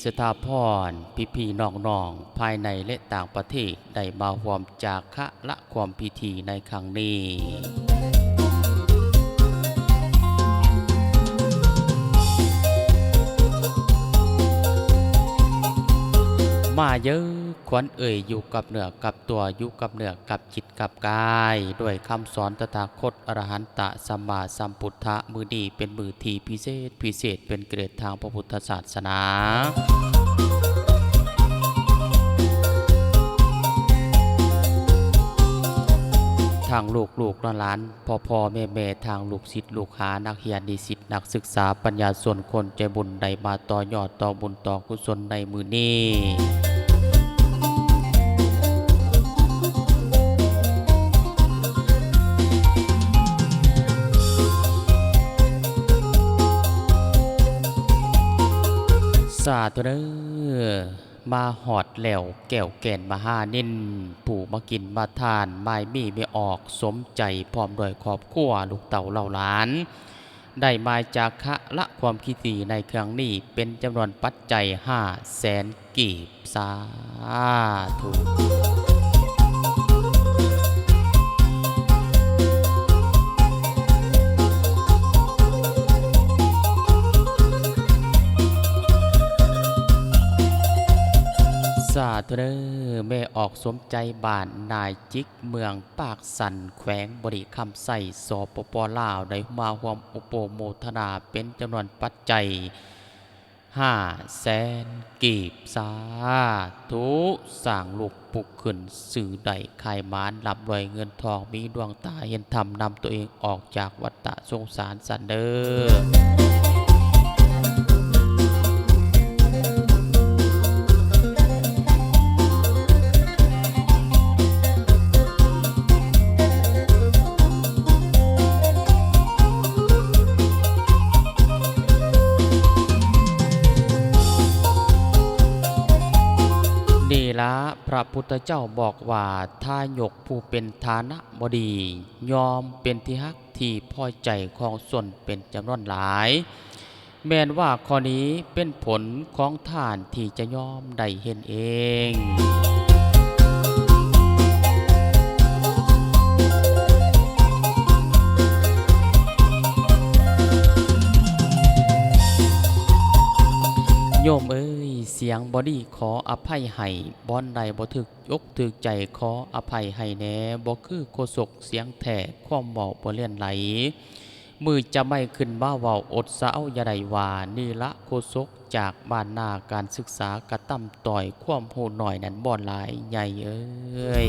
ສະຖາພອນ ພີ່ໆນ້ອງໆ ພາຍໃນ ແລະ ຕ່າງປະເທດ ໄດ້ມາຮ່ວມຈາຄະລະຄວາມພິທີໃນຄັ້ງນີ້. ມາເຢີ ຂວັນເອີຍ ຢູ່ກັບເນື້ອກັບຕົວ ຢູ່ກັບເນື້ອກັບຈິດກັບກາຍ ດ້ວຍຄຳສອນຕະຖາຄົດ ອະລະຫັນຕະສຳມາສຳພຸດທະ ມື້ນີ້ເປັນມື້ທີ່ພິເສດ ພິເສດເປັນເກຣດທາງພະພຸດທະສາສະໜາ. ທາງລູກໆຫຼານໆ ພໍ່ໆແມ່ໆ ທາງລູກສິດລູກຫາ ນັກຮຽນນິສິດ ນັກສຶກສາ ປັນຍາຊົນ ຄົນໃຈບຸນ ໄດ້ມາຕໍ່ຍອດຕໍ່ບຸນຕໍ່ກຸສົນໃນມື້ນີ້. ສາທຸເດີ ມາຮອດແລ້ວ ແກ້ວແກ່ນມະຫານິນ ຜູ້ມາກິນມາທານ ໝາຍມີແມ່ອອກສົມໃຈ ພ້ອມດ້ວຍຄອບຄົວ ລູກເຕົ້າເຫຼົ່າຫຼານ ໄດ້ມາຈາຄະລະຄວາມພິທີໃນຄັ້ງນີ້ ເປັນຈຳນວນປັດໄຈຫ້າແສນກີບ. ສາທຸ. ສາທຸເດີ ແມ່ອອກສົມໃຈ ບ້ານນາຈິກ ເມືອງປາກຊັນ ແຂວງບໍລິຄຳໄຊ ສປປ ລາວ ໄດ້ມາຮ່ວມອະນຸໂມທະນາເປັນຈຳນວນປັດໄຈຫ້າແສນກີບ. ສາທຸ. ສ້າງລູກປຸກຂຶ້ນ ຊື້ໄດ້ຂາຍໝານ ລ່ຳລວຍເງິນທອງ ມີດວງຕາເຫັນທຳ ນຳຕົວເອງອອກຈາກວັດ ຕະສົງສານສັນເດີ. ນີ້ລະ ພະພຸດທະເຈົ້າບອກວ່າ ທາຍົກຜູ້ເປັນທານະບໍດີ ຍ່ອມເປັນທີ່ຮັກ ທີ່ພໍໃຈຂອງຊົນເປັນຈຳນວນຫຼາຍ, ແມ່ນວ່າຂໍ້ນີ້ເປັນຜົນຂອງທ່ານທີ່ຈະຍອມໄດ້ເຫັນເອງ. ໂຍມເອີຍ, ສຽງບໍ່ດີຂໍອະໄພໃຫ້, ບ່ອນໃດບໍ່ຖືກອົກຖືກໃຈຂໍອະໄພໃຫ້ແດ່, ບໍ່ຄືໂຄສົກສຽງແທ້, ຄວາມເວົ້າບໍ່ລຽນໄຫຼ. ມື້ຈະໄໝຂຶ້ນມາເວົ້າອົດສະເອົາຢ່າໄດ້ວ່າ, ນີ້ລະໂຄສົກຈາກບ້ານນາການສຶກສາກະຕ່ຳຕ້ອຍ, ຄວາມຮູ້ໜ້ອຍນັ້ນບໍ່ຫຼາຍໃຫຍ່ເອີຍ.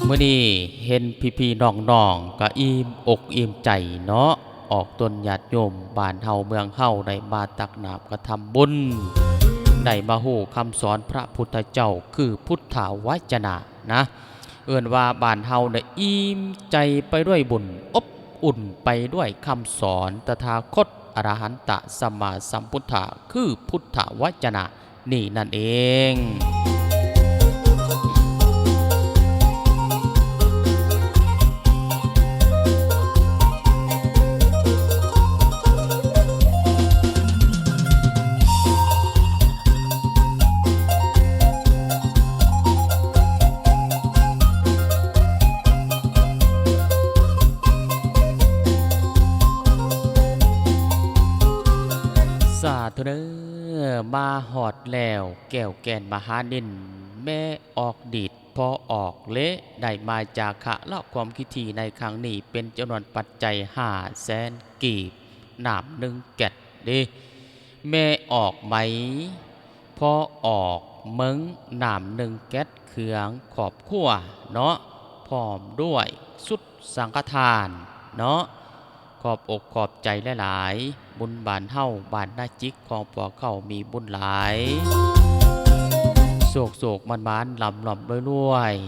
ມື້ນີ້ເຫັນພີ່ໆນ້ອງໆກະອີ່ມອົກອີ່ມໃຈເນາະ. ອອກຕົນຍາດໂຍມບ້ານເຮົາເມືອງເຮົາໄດ້ມາຕັກນ້ຳກະທຳບຸນ, ໄດ້ມາຮູ້ຄຳສອນພະພຸດທະເຈົ້າຄືພຸດທະວະຈະນະນະ, ເອີ້ນວ່າບ້ານເຮົາໄດ້ອີ່ມໃຈໄປດ້ວຍບຸນ, ອົບອຸ່ນໄປດ້ວຍຄຳສອນຕະຖາຄົດ ອະລະຫັນຕະສຳມາສຳພຸດທະ ຄືພຸດທະວະຈະນະ ນີ້ນັ້ນເອງ. ສາທຸເດີ ມາຮອດແລ້ວ ແກ້ວແກ່ນມະຫານິນ ແມ່ອອກດີດ ພໍ່ອອກເລ ໄດ້ມາຈາຄະລະຄວາມພິທີໃນຄັ້ງນີ້ ເປັນຈຳນວນປັດໄຈຫ້າແສນກີບ, ນ້ຳໜຶ່ງແກັດເດ້. ແມ່ອອກໄໝ ພໍ່ອອກເມິງ, ນ້ຳໜຶ່ງແກັດ ເຄື່ອງຄອບຄົວເນາະ, ພ້ອມດ້ວຍຊຸດສັງຄະທານເນາະ. ຂອບອົກຂອບໃຈຫຼາຍໆ, ບຸນບ້ານເຮົາ ບ້ານນາຈິກຂອງພວກເຮົາມີບຸນຫຼາຍ. ໂຊກໆໝານໆ ລ່ຳໆລວຍໆ.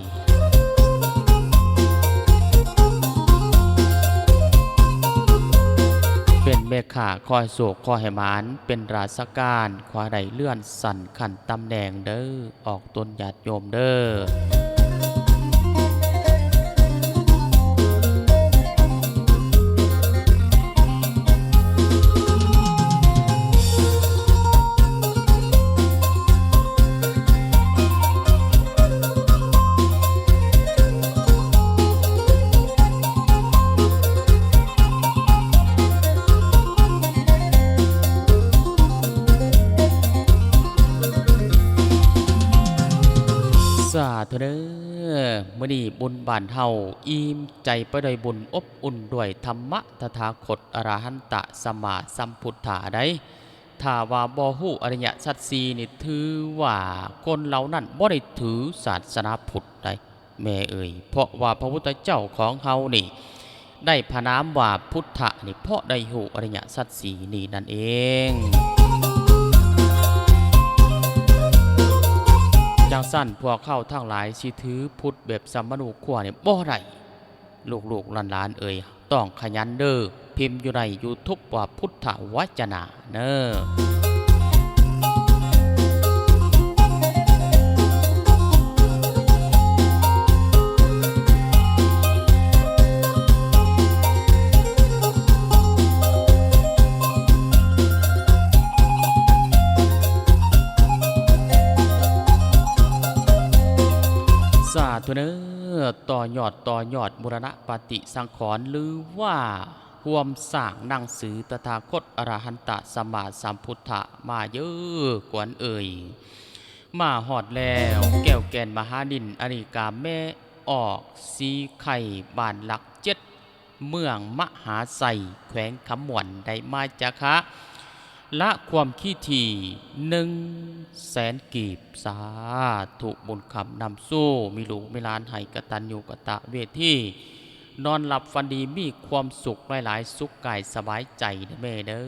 ເປັນແມ່ຄ້າຂໍໃຫ້ໂຊກຂໍໃຫ້ໝານ, ເປັນລາຊະການຂໍໃຫ້ໄດ້ເລື່ອນຊັ້ນຂັ້ນຕຳແໜ່ງເດີ. ອອກຕົນຍາດໂຍມເດີ. ເດີ ມື້ນີ້ບຸນບ້ານເຮົາອີ່ມໃຈໄປດ້ວຍບຸນ ອົບອຸ່ນດ້ວຍທຳມະ ຕະຖາຄົດ ອະລະຫັນຕະ ສຳມາສຳພຸດທະໃດ໋ ຖ້າວ່າບໍ່ຮູ້ອະລິຍະສັດສີ່ນີ້ ຖືວ່າຄົນເຫຼົ່ານັ້ນບໍ່ໄດ້ຖືສາສະໜາພຸດໃດ໋ ແມ່ເອີຍ ເພາະວ່າພະພຸດທະເຈົ້າຂອງເຮົານີ້ ໄດ້ພະນາມວ່າພຸດທະນີ້ ເພາະໄດ້ຮູ້ອະລິຍະສັດສີ່ນີ້ນັ້ນເອງ. ຈັ່ງຊັ້ນ ພວກເຮົາທັງຫຼາຍຊິຖືພຸດແບບສຳມະນູຄົວນີ້ບໍ່ໄດ້ ລູກໆຫຼານໆເອີຍ ຕ້ອງຂະຫຍັນເດີ ພິມຢູ່ໃນຢູທູບວ່າພຸດທະວະຈະນະ ເນີ. ສາທຸເນີ ຕໍ່ຍອດ ຕໍ່ຍອດ ບູລະນະປະຕິສັງຂອນ ຫຼືວ່າ ຮ່ວມສ້າງໜັງສືຕະຖາຄົດ ອະລະຫັນຕະ ສຳມາສຳພຸດທະ ມາເຢີກວນເອີຍ ມາຮອດແລ້ວ ແກ້ວແກ່ນມະຫານິນ ອັນນີ້ກະແມ່ອອກສີໄຂ່ ບ້ານຫຼັກເຈັດ ເມືອງມະຫາໄຊ ແຂວງຄຳມ່ວນ ໄດ້ມາຈາຄະ ລະຄວາມຄີທີ່ໜຶ່ງແສນກີບ ສາທຸ ບຸນຄຳນຳສູ່ ມີລູກມີຫຼານໃຫ້ກະຕັນຍູກະຕະເວທີ ນອນຫຼັບຝັນດີ ມີຄວາມສຸກຫຼາຍໆ ສຸກກາຍສະບາຍໃຈເດີແມ່ເດີ.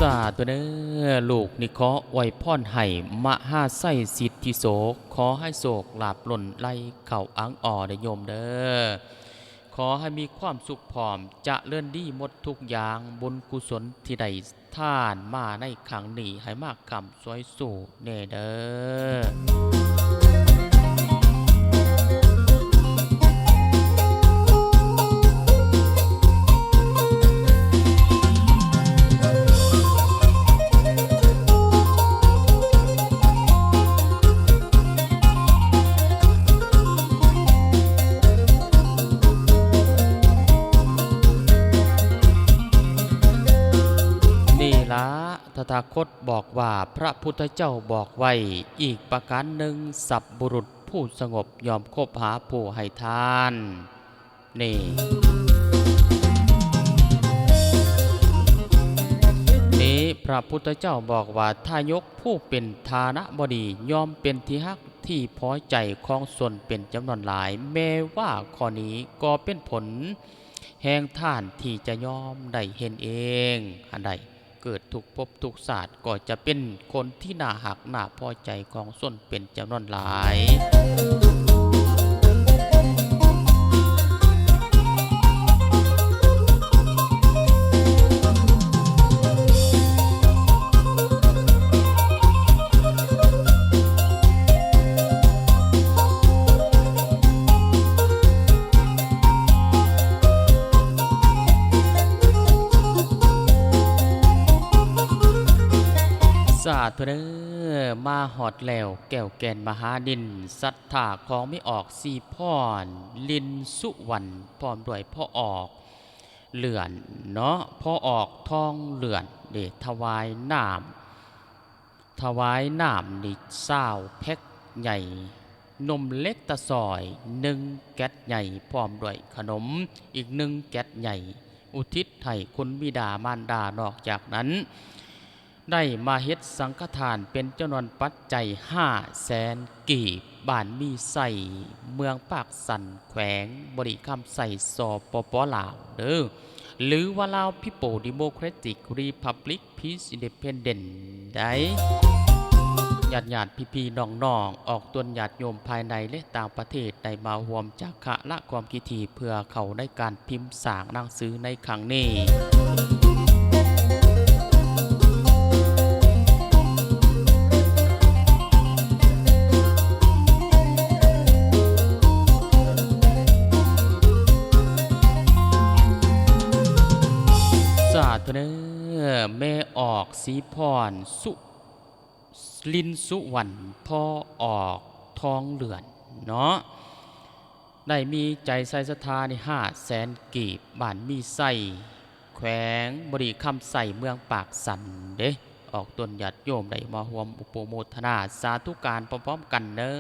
ສາທຸເດີ ລູກນີ້ຂໍອວຍພອນໃຫ້ມະຫາໄຊສິດທິໂສກ ຂໍໃຫ້ໂຊກລາບລົ້ນໄຫຼເຂົ້າອັງອໍເດີໂຍມເດີ. ຂໍໃຫ້ມີຄວາມສຸກພ້ອມ ຈະເລີນດີໝົດທຸກຢ່າງ ບຸນກຸສົນທີ່ໄດ້ທານມາໃນຄັ້ງນີ້ ໃຫ້ມາຄ້ຳຊ່ວຍຊູແດ່ເດີ. ນີ້ລະ ຕະຖາຄົດບອກວ່າ ພະພຸດທະເຈົ້າບອກໄວ້ອີກປະການໜຶ່ງ ສັບບຸລຸດຜູ້ສະຫງົບຍ່ອມຄົບຫາຜູ້ໃຫ້ທານ. ນີ້ ນີ້ພະພຸດທະເຈົ້າບອກວ່າ ທາຍົກຜູ້ເປັນທານະບໍດີ ຍ່ອມເປັນທີ່ຮັກທີ່ພໍໃຈຂອງຊົນເປັນຈຳນວນຫຼາຍ, ແມ້ວ່າຂໍ້ນີ້ກໍເປັນຜົນແຫ່ງທານທີ່ຈະຍ່ອມໄດ້ເຫັນເອງ ອັນໃດ ເກີດທຸກພົບທຸກຊາດກໍຈະເປັນຄົນທີ່ໜ້າຮັກໜ້າພໍໃຈຂອງຊົນເປັນຈຳນວນຫຼາຍ. ສາທຸເດີ ມາຮອດແລ້ວ ແກ້ວແກ່ນມະຫານິນ ສັດທາຂອງແມ່ອອກສີພອນ ລິນສຸວັນ ພ້ອມດ້ວຍພໍ່ອອກເລື່ອນເນາະ ພໍ່ອອກທອງເລື່ອນ ໄດ້ຖວາຍນ້ຳ ຖວາຍນ້ຳນີ້ຊາວແພັກໃຫຍ່, ນົມເລັກຕາຊອຍໜຶ່ງແກັດໃຫຍ່ ພ້ອມດ້ວຍຂະໜົມອີກໜຶ່ງແກັດໃຫຍ່ ອຸທິດໃຫ້ຄຸນບິດາມານດາ. ນອກຈາກນັ້ນ ໄດ້ມາເຮັດສັງຄະທານເປັນຈຳນວນປັດໄຈຫ້າແສນກີບ ບ້ານມີໄຊ ເມືອງປາກຊັນ ແຂວງບໍລິຄຳໄຊ ສປປ ລາວ ເດີ ຫຼືວ່າ Lao People Democratic Republic Peace Independent ໄດ້ ຍາດໆ ພີ່ໆ ນ້ອງໆ ອອກຕົນຍາດໂຍມພາຍໃນ ແລະ ຕ່າງປະເທດ ໄດ້ມາຮ່ວມຈາຄະລະຄວາມຄິດທີ່ ເພື່ອເຂົ້າໃນການພິມສ້າງໜັງສືໃນຄັ້ງນີ້. ສ ສີພອນ ສຸລິນສຸວັນ ພໍ່ອອກທອງເຫຼືອນເນາະ ໄດ້ມີໃຈໃສ່ສັດທານີ້ ຫ້າແສນກີບ ບ້ານມີໄຊ ແຂວງບໍລິຄຳໄຊ ເມືອງປາກຊັນເດ້. ອອກຕົນຍາດໂຍມໄດ້ມາຮ່ວມອະນຸໂມທະນາສາທຸການພ້ອມໆກັນເດີ.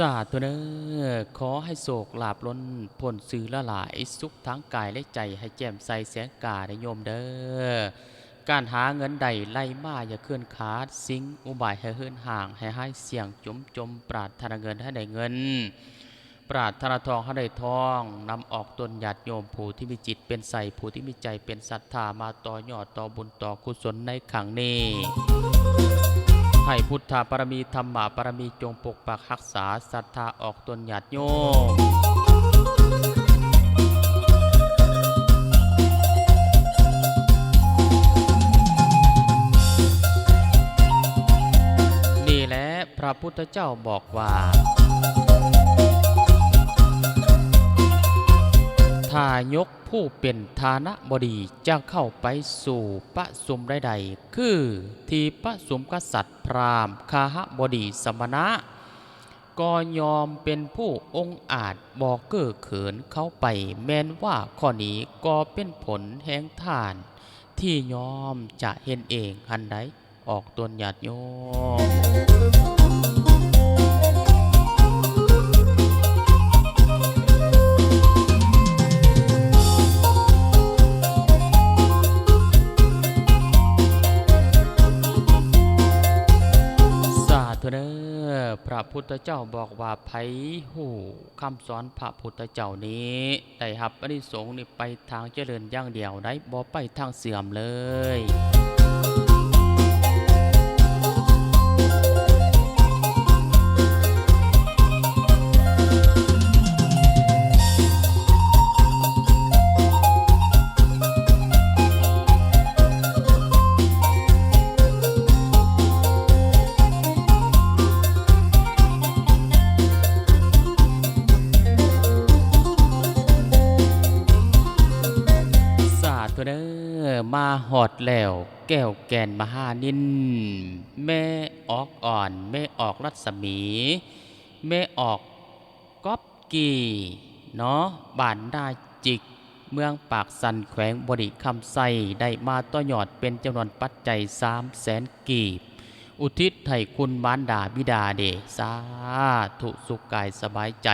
ສາທຸເດີ ຂໍໃຫ້ໂຊກລາບລົ້ນ ພົ້ນເຊື້ອລະຫຼາຍ ສຸກທາງກາຍແລະໃຈ ໃຫ້ແຈ່ມໃສແສງກາໄດ້ໂຍມເດີ. ການຫາເງິນໄດ້ໄຫຼມາຢ່າເຄື່ອນຂາດ, ສິ່ງອຸບາຍໃຫ້ເຫີນຫ່າງ ໃຫ້ຫາຍສ່ຽງ ຈຸ້ມຈົມ ປາດຖະໜາເງິນໃຫ້ໄດ້ເງິນ ປາດຖະໜາທອງໃຫ້ໄດ້ທອງ, ນຳອອກຕົນຍາດໂຍມຜູ້ທີ່ມີຈິດເປັນໃສ ຜູ້ທີ່ມີໃຈເປັນສັດທາ ມາຕໍ່ຍອດຕໍ່ບຸນຕໍ່ກຸສົນໃນຄັ້ງນີ້ ໃຫ້ພຸດທະບາລະມີ ທຳມະບາລະມີ ຈົ່ງປົກປັກຮັກສາສັດທາອອກຕົນຍາດໂຍມ. ນີ້ແຫຼະ ພະພຸດທະເຈົ້າບອກວ່າ ທາຍົກຜູ້ເປັນທານະບໍດີຈະເຂົ້າໄປສູ່ປະຊຸມໃດໆ ຄືທີ່ປະຊຸມກະສັດ, ພຣາມ, ຄະຫະບໍດີ, ສະມະນະ ກໍຍອມເປັນຜູ້ອົງອາດ ບໍ່ເກີເຂີນເຂົ້າໄປ, ແມ່ນວ່າຂໍ້ນີ້ກໍເປັນຜົນແຫ່ງທ່ານທີ່ຍອມຈະເຫັນເອງຫັ້ນໃດ. ອອກຕົນຍາດໂຍມ. ສາທຸເດີ ພະພຸດທະເຈົ້າບອກວ່າ ໃຜຮູ້ຄຳສອນພະພຸດທະເຈົ້ານີ້ ໄດ້ຮັບອານິສົງນີ້ໄປທາງຈະເລີນຢ່າງດຽວໄດ໋ ບໍ່ໄປທາງເສື່ອມເລີຍ. ສາທຸເດີ ມາຮອດແລ້ວ ແກ້ວແກ່ນມະຫານິນ ແມ່ອອກອ່ອນ ແມ່ອອກລັດສະໝີ ແມ່ອອກ ກອບກີ້ເນາະ ບ້ານນາຈິກ ເມືອງປາກຊັນ ແຂວງບໍລິຄຳໄຊ ໄດ້ມາຕໍ່ຍອດເປັນຈຳນວນປັດໄຈສາມແສນກີບ ອຸທິດໃຫ້ຄຸນມານດາບິດາເດ. ສາທຸ ສຸກກາຍສະບາຍໃຈ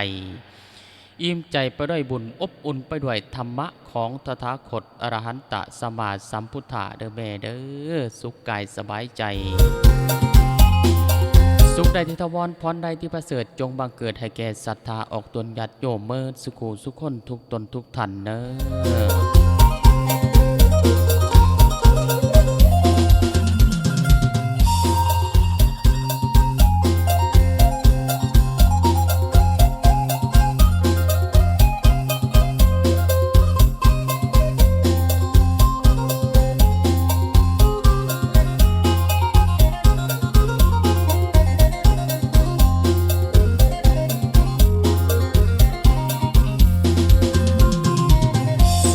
ອີ່ມໃຈໄປດ້ວຍບຸນ ອົບອຸ່ນໄປດ້ວຍທຳມະ ຂອງຕະຖາຄົດອະລະຫັນຕະສຳມາສຳພຸດທະເດີແມ່ເດີ ສຸກກາຍສະບາຍໃຈ ສຸກໃດທີ່ຖາວອນ ພອນໃດທີ່ປະເສີດ ຈົ່ງບັງເກີດໃຫ້ແກ່ສັດທາອອກຕົນຍາດໂຍມເໝິດສຸຂູສຸຄົນ ທຸກຕົນທຸກທ່ານເນີ.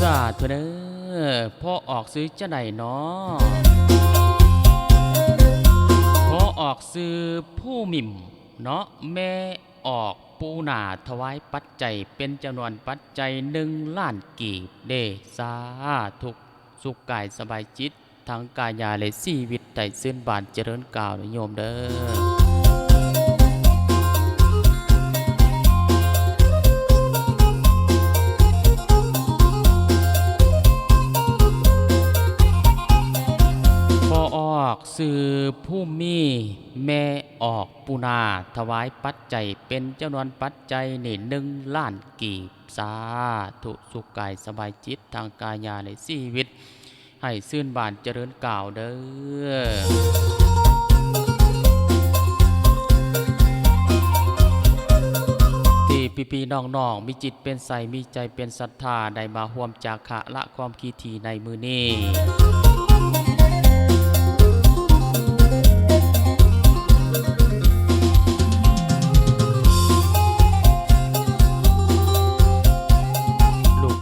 ສາທຸເດີ ພໍ່ອອກຊື່ຈັ່ງໃດເນາະ? ພໍ່ອອກຊື່ພູມິມເນາະ ແມ່ອອກປູນາ ຖວາຍປັດໄຈເປັນຈຳນວນປັດໄຈໜຶ່ງລ້ານກີບເດ້. ສາທຸ ສຸກກາຍສະບາຍຈິດ ທັງກາຍາ ແລະ ຊີວິດ ໄດ້ຊື່ນບານຈະເລີນກ້າວເດີໂຍມເດີ. ພໍ່ອອກຊື່ພູມີ ແມ່ອອກປູນາ ຖວາຍປັດໄຈເປັນຈຳນວນປັດໄຈນີ້ໜຶ່ງລ້ານກີບ. ສາທຸ ສຸກກາຍສະບາຍຈິດ ທັງກາຍາ ແລະ ຊີວິດ ໃຫ້ຊື່ນບານຈະເລີນກ້າວເດີ. ທີ່ ພີ່ໆນ້ອງໆ ມີຈິດເປັນໃສ ມີໃຈເປັນສັດທາ ໄດ້ມາຮ່ວມຈາຄະລະຄວາມຄິດທີ່ໃນມື້ນີ້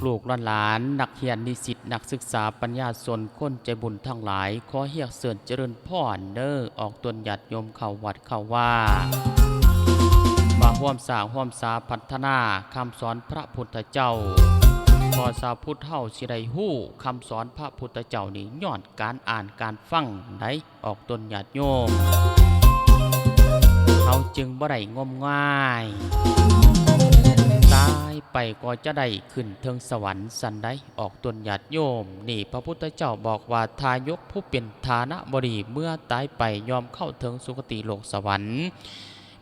ລູກໆຫຼານໆ ນັກຮຽນ ນິສິດ ນັກສຶກສາ ປັນຍາຊົນ ຄົນໃຈບຸນທັງຫຼາຍ ຂໍຮຽກເຊີນຈະເລີນພອນເດີ ອອກຕົນຍາດໂຍມເຂົ້າວັດເຂົ້າວາ ມາຮ່ວມສ້າງຮ່ວມສາພັດທະນາຄຳສອນພະພຸດທະເຈົ້າ. ກໍຊາວພຸດເຮົາຊິໄດ້ຮູ້ຄຳສອນພະພຸດທະເຈົ້ານີ້ ຍ້ອນການອ່ານການຟັງໃດ໋ ອອກຕົນຍາດໂຍມ ເຮົາຈຶ່ງບໍ່ໄດ້ງົມງາຍ ຕາຍໄປກໍຈະໄດ້ຂຶ້ນເທິງສະຫວັນຊັ້ນໃດ໋ ອອກຕົນຍາດໂຍມ. ນີ້ພະພຸດທະເຈົ້າບອກວ່າ ທາຍົກຜູ້ເປັນທານະບໍດີ ເມື່ອຕາຍໄປຍ່ອມເຂົ້າເຖິງສຸຄະຕິໂລກສະຫວັນ.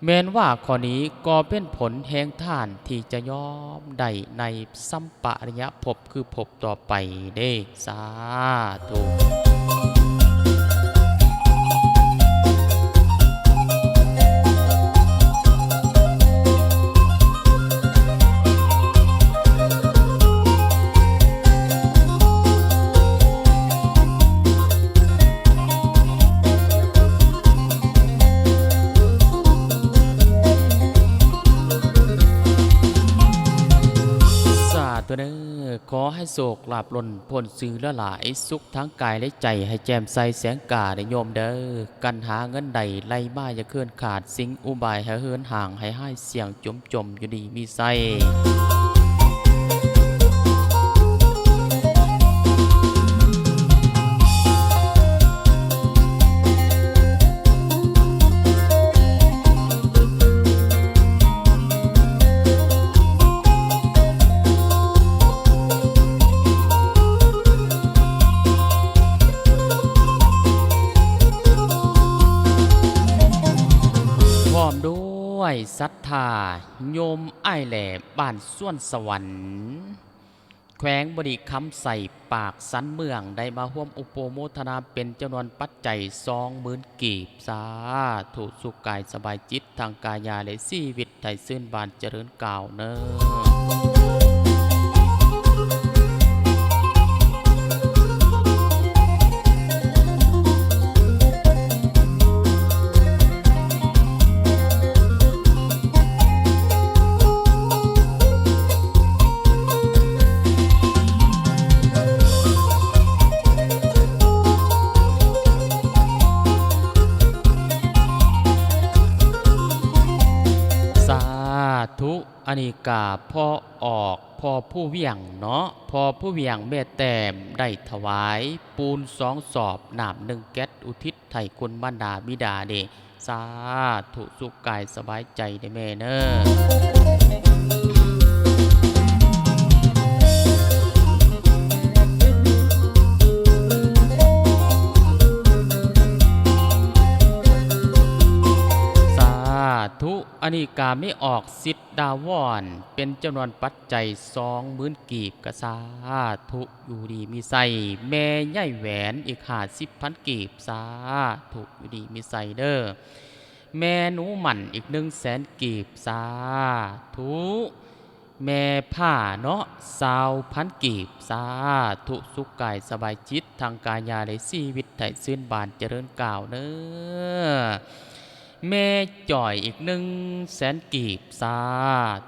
ແມ່ນວ່າຂໍ້ນີ້ກໍເປັນຜົນແຫ່ງທານທີ່ຈະຍອມໄດ້ໃນສຳປະອະລິຍະພົບ ຄືພົບຕໍ່ໄປເດ້. ສາທຸ. ສາທຸເດີ ຂໍໃຫ້ໂຊກລາບລົ້ນພົ້ນຊື່ຫຼາຍໆ ສຸກທາງກາຍແລະໃຈ ໃຫ້ແຈ່ມໃສແສງກາເດີໂຍມເດີ. ກັນຫາເງິນໃດໄຫຼມາຢ່າເຂີນຂາດ ສິ່ງອຸບາຍໃຫ້ເຫີນຫ່າງ ໃຫ້ຫາຍສ່ຽງຈົມ ຈົ່ມຢູ່ດີມີໄຊ. ພ້ອມດ້ວຍສັດທາໂຍມອ້າຍແຫຼ້ ບ້ານສວນສະຫວັນ ແຂວງບໍລິຄຳໄຊ ປາກສັນເມືອງ ໄດ້ມາຮ່ວມອຸປະໂມທະນາເປັນຈຳນວນປັດໄຈສອງໝື່ນກີບ. ສາທຸ ສຸກກາຍສະບາຍຈິດ ທາງກາຍາ ແລະ ຊີວິດ ໄດ້ຊື່ນບານຈະເລີນກ້າວເນີ. ສາທຸ. ອັນນີ້ກະພໍ່ອອກ ພໍ່ຜູ້ວຽງເນາະ ພໍ່ຜູ້ວຽງແມ່ແຕ້ມ ໄດ້ຖວາຍປູນສອງສອບ ນ້ຳໜຶ່ງແກັດ ອຸທິດໃຫ້ຄຸນມານດາບິດາເດ້. ສາທຸ ສຸກກາຍສະບາຍໃຈເດີແມ່ເນີ. ສາທຸ. ອັນນີ້ກະແມ່ອອກສິດ ດາວອນ ເປັນຈຳນວນປັດໄຈສອງໝື່ນກີບ ກະສາທຸ ຢູ່ດີມີໄຊ. ແມ່ໃຫຍ່ແຫວນ ອີກຫ້າສິບພັນກີບ ສາທຸ ຢູ່ດີມີໄຊເດີ. ແມ່ໜູໝັ້ນ ອີກໜຶ່ງແສນກີບ ສາທຸ. ແມ່ຜ້າເນາະ ຊາວພັນກີບ ສາທຸ ສຸກກາຍສະບາຍຈິດ ທາງກາຍາ ແລະ ຊີວິດ ໄດ້ຊື່ນບານຈະເລີນກ້າວເນີ. ແມ່ຈ່ອຍອີກໜຶ່ງແສນກີບ ສາ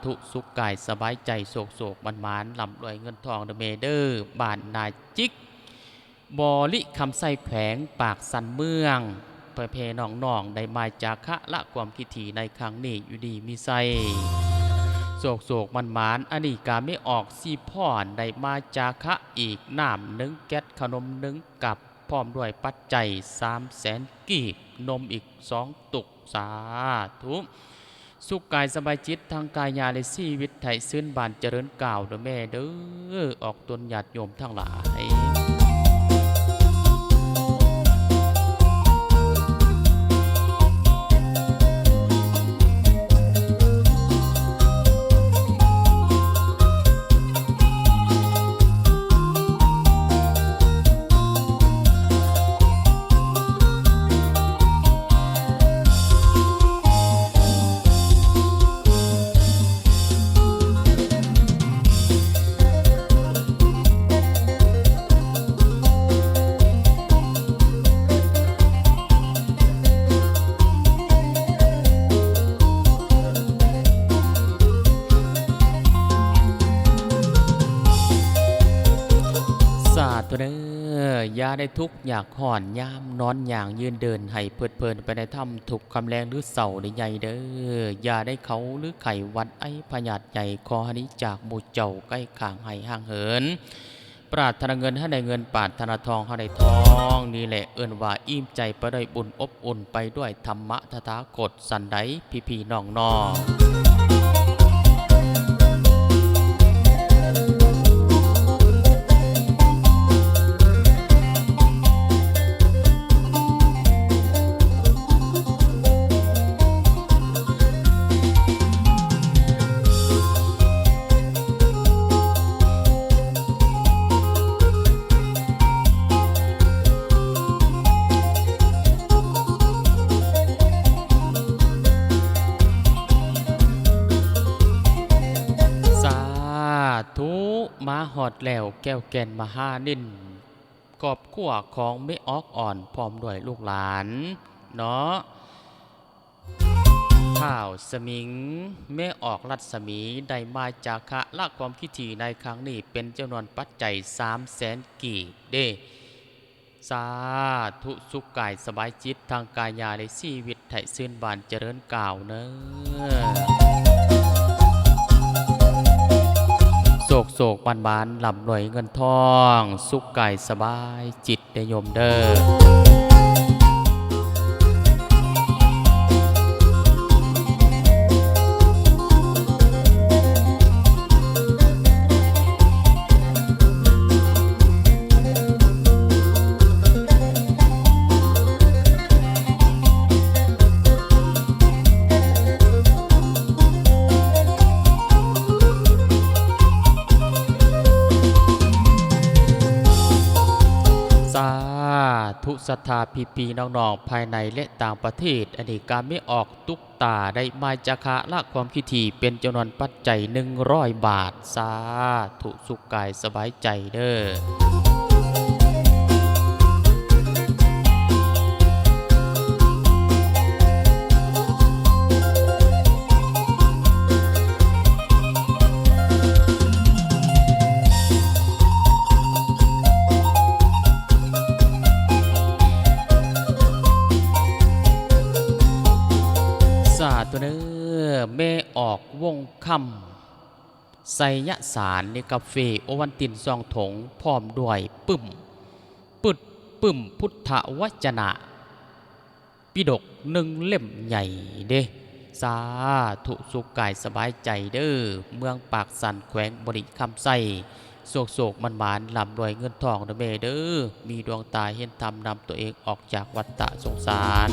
ທຸ ສຸກກາຍສະບາຍໃຈ ໂຊກໆໝານໆ ລ່ຳລວຍເງິນທອງເດີແມ່ເດີ. ບ້ານນາຈິກ ບໍລິຄຳໄຊ ແຂວງປາກຊັນເມືອງ ພໍ່ແມ່ນ້ອງໆ ໄດ້ມາຈາຄະລະຄວາມຄິດຖີ່ໃນຄັ້ງນີ້ ຢູ່ດີມີໄຊ ໂຊກໆໝານໆ. ອັນນີ້ກະແມ່ອອກສີພອນ ໄດ້ມາຈາຄະອີກ ນ້ຳໜຶ່ງແກັດ ຂະໜົມໜຶ່ງກັບ ພ້ອມດ້ວຍປັດໄຈສາມແສນກີບ ນົມອີກສອງຕຸກ ສາທຸ ສຸກກາຍສະບາຍຈິດ ທາງກາຍາ ແລະ ຊີວິດ ໃຫ້ຊື່ນບານຈະເລີນກ້າວເດີແມ່ເດີ ອອກຕົນຍາດໂຍມທັງຫຼາຍ. ທຸເດີ ຢ່າໄດ້ທຸກຍາກຮ້ອນຍາມນອນຍ່າງຢືນເດີນ ໃຫ້ເພີດເພີນໄປໃນທຳທຸກຄ່ຳແລງ ຫຼືເຊົ້າ ຫຼືໃຫຍ່ເດີ ຢ່າໄດ້ເຂົາ ຫຼືໄຂ້ຫວັດໄອພະຍາດໃຫຍ່ ຂໍໃຫ້ໜີຈາກໝູ່ເຈົ້າ ໄກ້ຂ້າງໃຫ້ຫ່າງເຫີນ ປາດຖະໜາເງິນໃຫ້ໄດ້ເງິນ ປາດຖະໜາທອງໃຫ້ໄດ້ທອງ ນີ້ແຫຼະເອີ້ນວ່າອີ່ມໃຈໄປດ້ວຍບຸນ ອົບອຸ່ນໄປດ້ວຍທຳມະ ຕະຖາຄົດ ຊັ້ນໃດ ພີ່ໆນ້ອງໆ. ສາທຸ ມາຮອດແລ້ວ ແກ້ວແກ່ນມະຫານິນ ຄອບຄົວຂອງແມ່ອອກອ່ອນ ພ້ອມດ້ວຍລູກຫຼານເນາະ ທ້າວສະໝິງ ແມ່ອອກລັດສະໝີ ໄດ້ມາຈາຄະລະຄວາມພິທີໃນຄັ້ງນີ້ ເປັນຈຳນວນປັດໄຈສາມແສນກີບເດ້. ສາທຸ ສຸກກາຍສະບາຍຈິດ ທັງກາຍາ ແລະ ຊີວິດ ໃຫ້ຊື່ນບານຈະເລີນກ້າວເນີ. ໂຊກໆ ໝານໆ ລ່ຳລວຍເງິນທອງ ສຸກກາຍສະບາຍຈິດເດີໂຍມເດີ. ສາທຸ ສັດທາພີ່ໆນ້ອງໆ ພາຍໃນ ແລະ ຕ່າງປະເທດ ອັນນີ້ກະແມ່ອອກຕຸກຕາ ໄດ້ມາຈາຄະລະຄວາມພິທີ ເປັນຈຳນວນປັດໄຈໜຶ່ງຮ້ອຍບາດ. ສາທຸ ສຸກກາຍສະບາຍໃຈເດີ. ສາທຸເດີ ແມ່ອອກ ວົງຄຳ ໄຊຍະສານ ເນກາເຟ ໂອວັນຕິນ ສອງຖົງ ພ້ອມດ້ວຍປຶ້ມ ປຶດ ປຶ້ມ ພຸດທະວັດຈະນະ ປິດົກໜຶ່ງເຫຼັ້ມໃຫຍ່ເດ້. ສາທຸ ສຸກກາຍສະບາຍໃຈເດີ. ເມືອງປາກຊັນ ແຂວງບໍລິຄຳໄຊ ໂຊກໆ ໝານໆ ລ່ຳລວຍເງິນທອງເດີແມ່ເດີ. ມີດວງຕາເຫັນທຳ ນຳຕົວເອງອອກຈາກວັດຕະສົງສານ.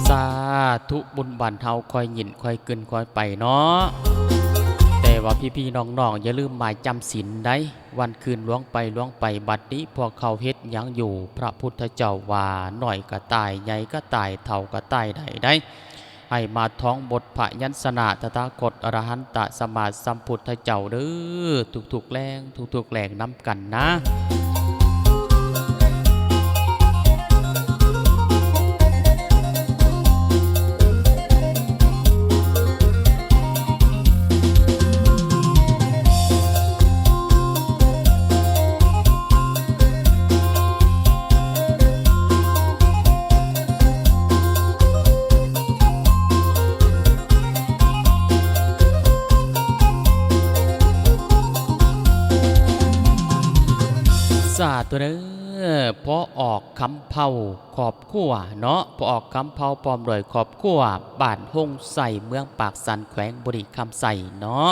ສາທຸ ບຸນບ້ານເຮົາຄ່ອຍຍິ້ນຄ່ອຍຂຶ້ນຄ່ອຍໄປເນາະ. ແຕ່ວ່າພີ່ໆນ້ອງໆ ຢ່າລືມໝາຍຈຳສິນໃດ໋. ວັນຄືນລ່ວງໄປລ່ວງໄປ ບັດນີ້ພວກເຂົາເຮັດຫຍັງຢູ່? ພະພຸດທະເຈົ້າວ່າ ນ້ອຍກໍຕາຍ ໃຫຍ່ກໍຕາຍ ເຖົ້າກໍຕາຍໄດ້ໃດ໋. ໃຫ້ມາທ່ອງບົດພະຍັນຊະນະ ຕະຖາຄົດ ອະລະຫັນຕະ ສຳມາສຳພຸດທະເຈົ້າເດີ ທຸກໆແລງ ທຸກໆແລງນຳກັນນະ. ສາທຸເດີ ພໍ່ອອກ ຄຳເພົາ ຄອບຄົວເນາະ ພໍ່ອອກ ຄຳເພົາ ພ້ອມດ້ວຍຄອບຄົວ ບ້ານຮົງໄຊ ເມືອງປາກຊັນ ແຂວງບໍລິຄຳໄຊເນາະ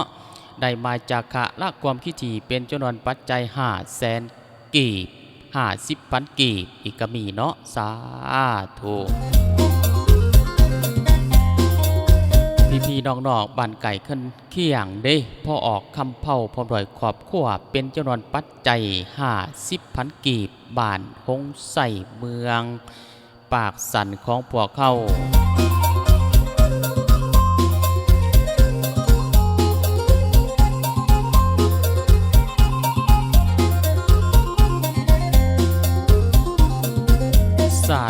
ໄດ້ມາຈາຄະລະຄວາມຄິດດີ ເປັນຈຳນວນປັດໄຈຫ້າແສນ ກີບ ຫ້າສິບພັນກີບ ອີກກໍມີເນາະ. ສາທຸ ພີ່ໆນ້ອງໆ ບ້ານໃກ້ເຮືອນຄຽງເດ້ ພໍ່ອອກ ຄຳເພົາ ພ້ອມດ້ວຍຄອບຄົວ ເປັນຈຳນວນປັດໄຈຫ້າສິບພັນກີບ ບ້ານຮົງໄຊ ເມືອງ ປາກຊັນຂອງພວກເຮົາ.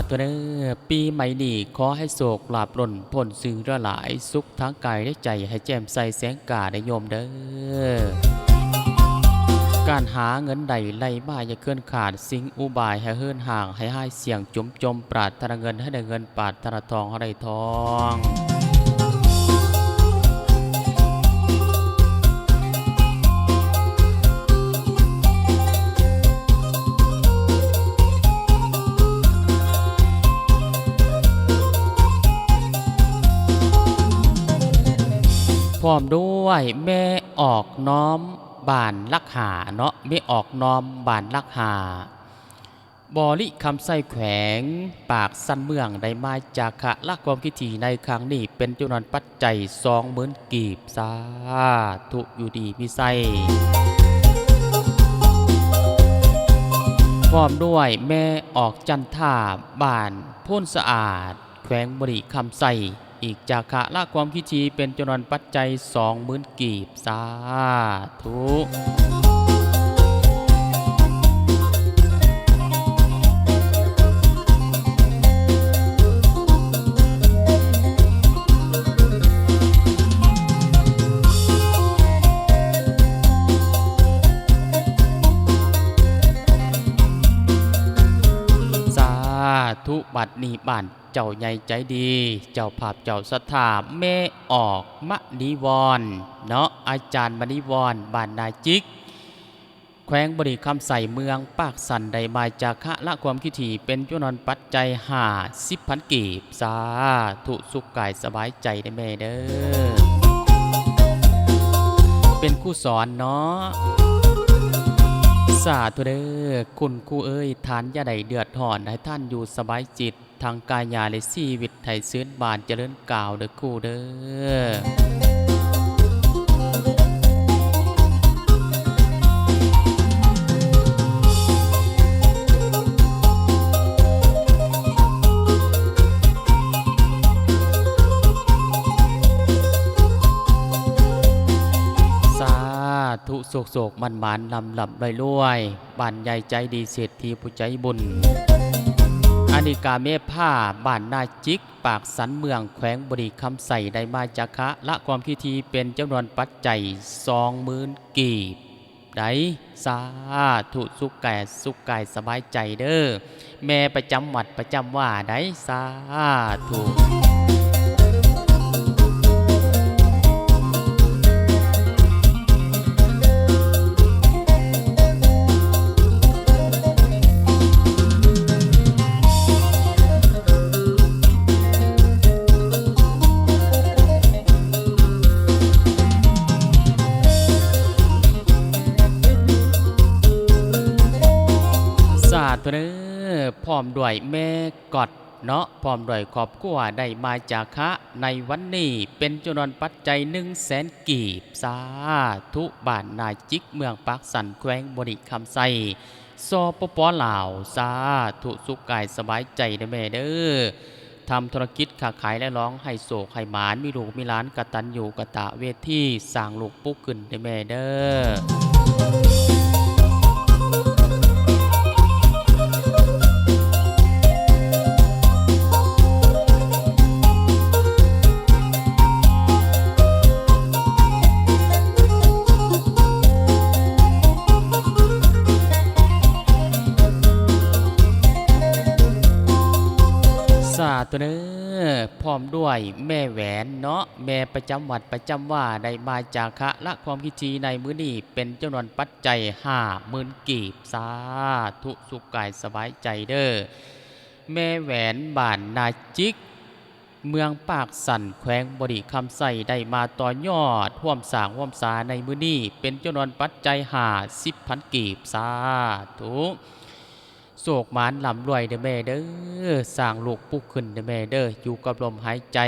ເດີ ປີໃໝ່ນີ້ຂໍໃຫ້ໂຊກລາບລົ້ນພົ້ນຊື່ຫຼາຍໆ ສຸກທາງກາຍແລະໃຈ ໃຫ້ແຈ່ມໃສແສງກາໄດ້ໂຍມເດີ. ການຫາເງິນໄດ້ໄຫຼມາຢ່າເກີນຂາດ ສິ່ງອຸບາຍໃຫ້ເຫີນຫ່າງ ໃຫ້ຫາຍສ່ຽງຈຸມຈົມ ປາດຖະໜາເງິນໃຫ້ໄດ້ເງິນ ປາດຖະໜາທອງໃຫ້ໄດ້ທອງ. ພ້ອມດ້ວຍແມ່ອອກນ້ອມ ບ້ານຫຼັກຫ້າເນາະ ແມ່ອອກນ້ອມ ບ້ານຫຼັກຫ້າ ບໍລິຄຳໄຊ ແຂວງປາກຊັນເມືອງ ໄດ້ມາຈາຄະລະຄວາມຄິດດີໃນຄັ້ງນີ້ ເປັນຈຳນວນປັດໄຈສອງໝື່ນກີບ. ສາທຸ ຢູ່ດີມີໄຊ. ພ້ອມດ້ວຍແມ່ອອກຈັນທາ ບ້ານໂພນສະອາດ ແຂວງບໍລິຄຳໄຊ ອີກຈາຄະລະຄວາມຄິດດີເປັນຈຳນວນປັດໄຈສອງໝື່ນກີບ. ສາທຸ. ສາທຸ. ບັດນີ້ບ້ານເຈົ້າໃຫຍ່ໃຈດີ ເຈົ້າພາບເຈົ້າສັດທາ ແມ່ອອກມະນີວອນເນາະ ອາຈານມະນີວອນ ບ້ານນາຈິກ ແຂວງບໍລິຄຳໄຊ ເມືອງປາກຊັນ ໄດ້ມາຈາຄະລະຄວາມຄິດດີເປັນຈຳນວນປັດໄຈຫ້າສິບພັນກີບ. ສາທຸ ສຸກກາຍສະບາຍໃຈເດີແມ່ເດີ. ເປັນຄູສອນເນາະ. ສາທຸເດີ ຄຸນຄູເອີຍ ທ່ານຢ່າໄດ້ເດືອດຮ້ອນ ໃຫ້ທ່ານຢູ່ສະບາຍຈິດ ທັງກາຍາ ແລະ ຊີວິດ ໃຫ້ຊື່ນບານຈະເລີນກ້າວເດີຄູເດີ. ສາທຸ ໂຊກໆ ໝານໆ ລ່ຳໆ ລວຍໆ. ບ້ານໃຫຍ່ໃຈດີ ເສດຖີຜູ້ໃຈບຸນ ອານິກາເມພາ ບ້ານນາຈິກ ປາກຊັນເມືອງ ແຂວງບໍລິຄຳໄຊ ໄດ້ມາຈາຄະລະຄວາມຄິດດີເປັນຈຳນວນປັດໄຈສອງໝື່ນກີບໄດ໋. ສາທຸ ສຸກກາຍ ສຸກກາຍສະບາຍໃຈເດີ. ແມ່ປະຈຳວັດປະຈຳວາໄດ໋. ສາທຸ. ສາທຸເດີ ພ້ອມດ້ວຍແມ່ກອດເນາະ ພ້ອມດ້ວຍຄອບຄົວ ໄດ້ມາຈາຄະໃນວັນນີ້ ເປັນຈຳນວນປັດໄຈໜຶ່ງແສນກີບ. ສາທຸ. ບ້ານນາຈິກ ເມືອງປາກຊັນ ແຂວງບໍລິຄຳໄຊ ສປປ ລາວ. ສາທຸ ສຸກກາຍສະບາຍໃຈເດີແມ່ເດີ. ທຳທຸລະກິດຄ້າຂາຍລະລອງ ໃຫ້ໂຊກໃຫ້ໝານ ມີລູກມີຫຼານ ກະຕັນຍູກະຕະເວທີ ສ້າງລູກປຸກຂຶ້ນເດີແມ່ເດີ. ສາທຸເດີ ພ້ອມດ້ວຍແມ່ແຫວນເນາະ ແມ່ປະຈຳວັດປະຈຳວາ ໄດ້ມາຈາຄະລະຄວາມຄິດດີໃນມື້ນີ້ ເປັນຈຳນວນປັດໄຈຫ້າໝື່ນກີບ. ສາທຸ ສຸກກາຍສະບາຍໃຈເດີ. ແມ່ແຫວນ ບ້ານນາຈິກ ເມືອງປາກຊັນ ແຂວງບໍລິຄຳໄຊ ໄດ້ມາຕໍ່ຍອດຮ່ວມສ້າງຮ່ວມສາໃນມື້ນີ້ ເປັນຈຳນວນປັດໄຈຫ້າສິບພັນກີບ. ສາທຸ. ໂຊກໝານລ່ຳລວຍເດີແມ່ເດີ ສ້າງລູກປຸກຂຶ້ນເດີແມ່ເດີ ຢູ່ກັບລົມຫາຍໃຈ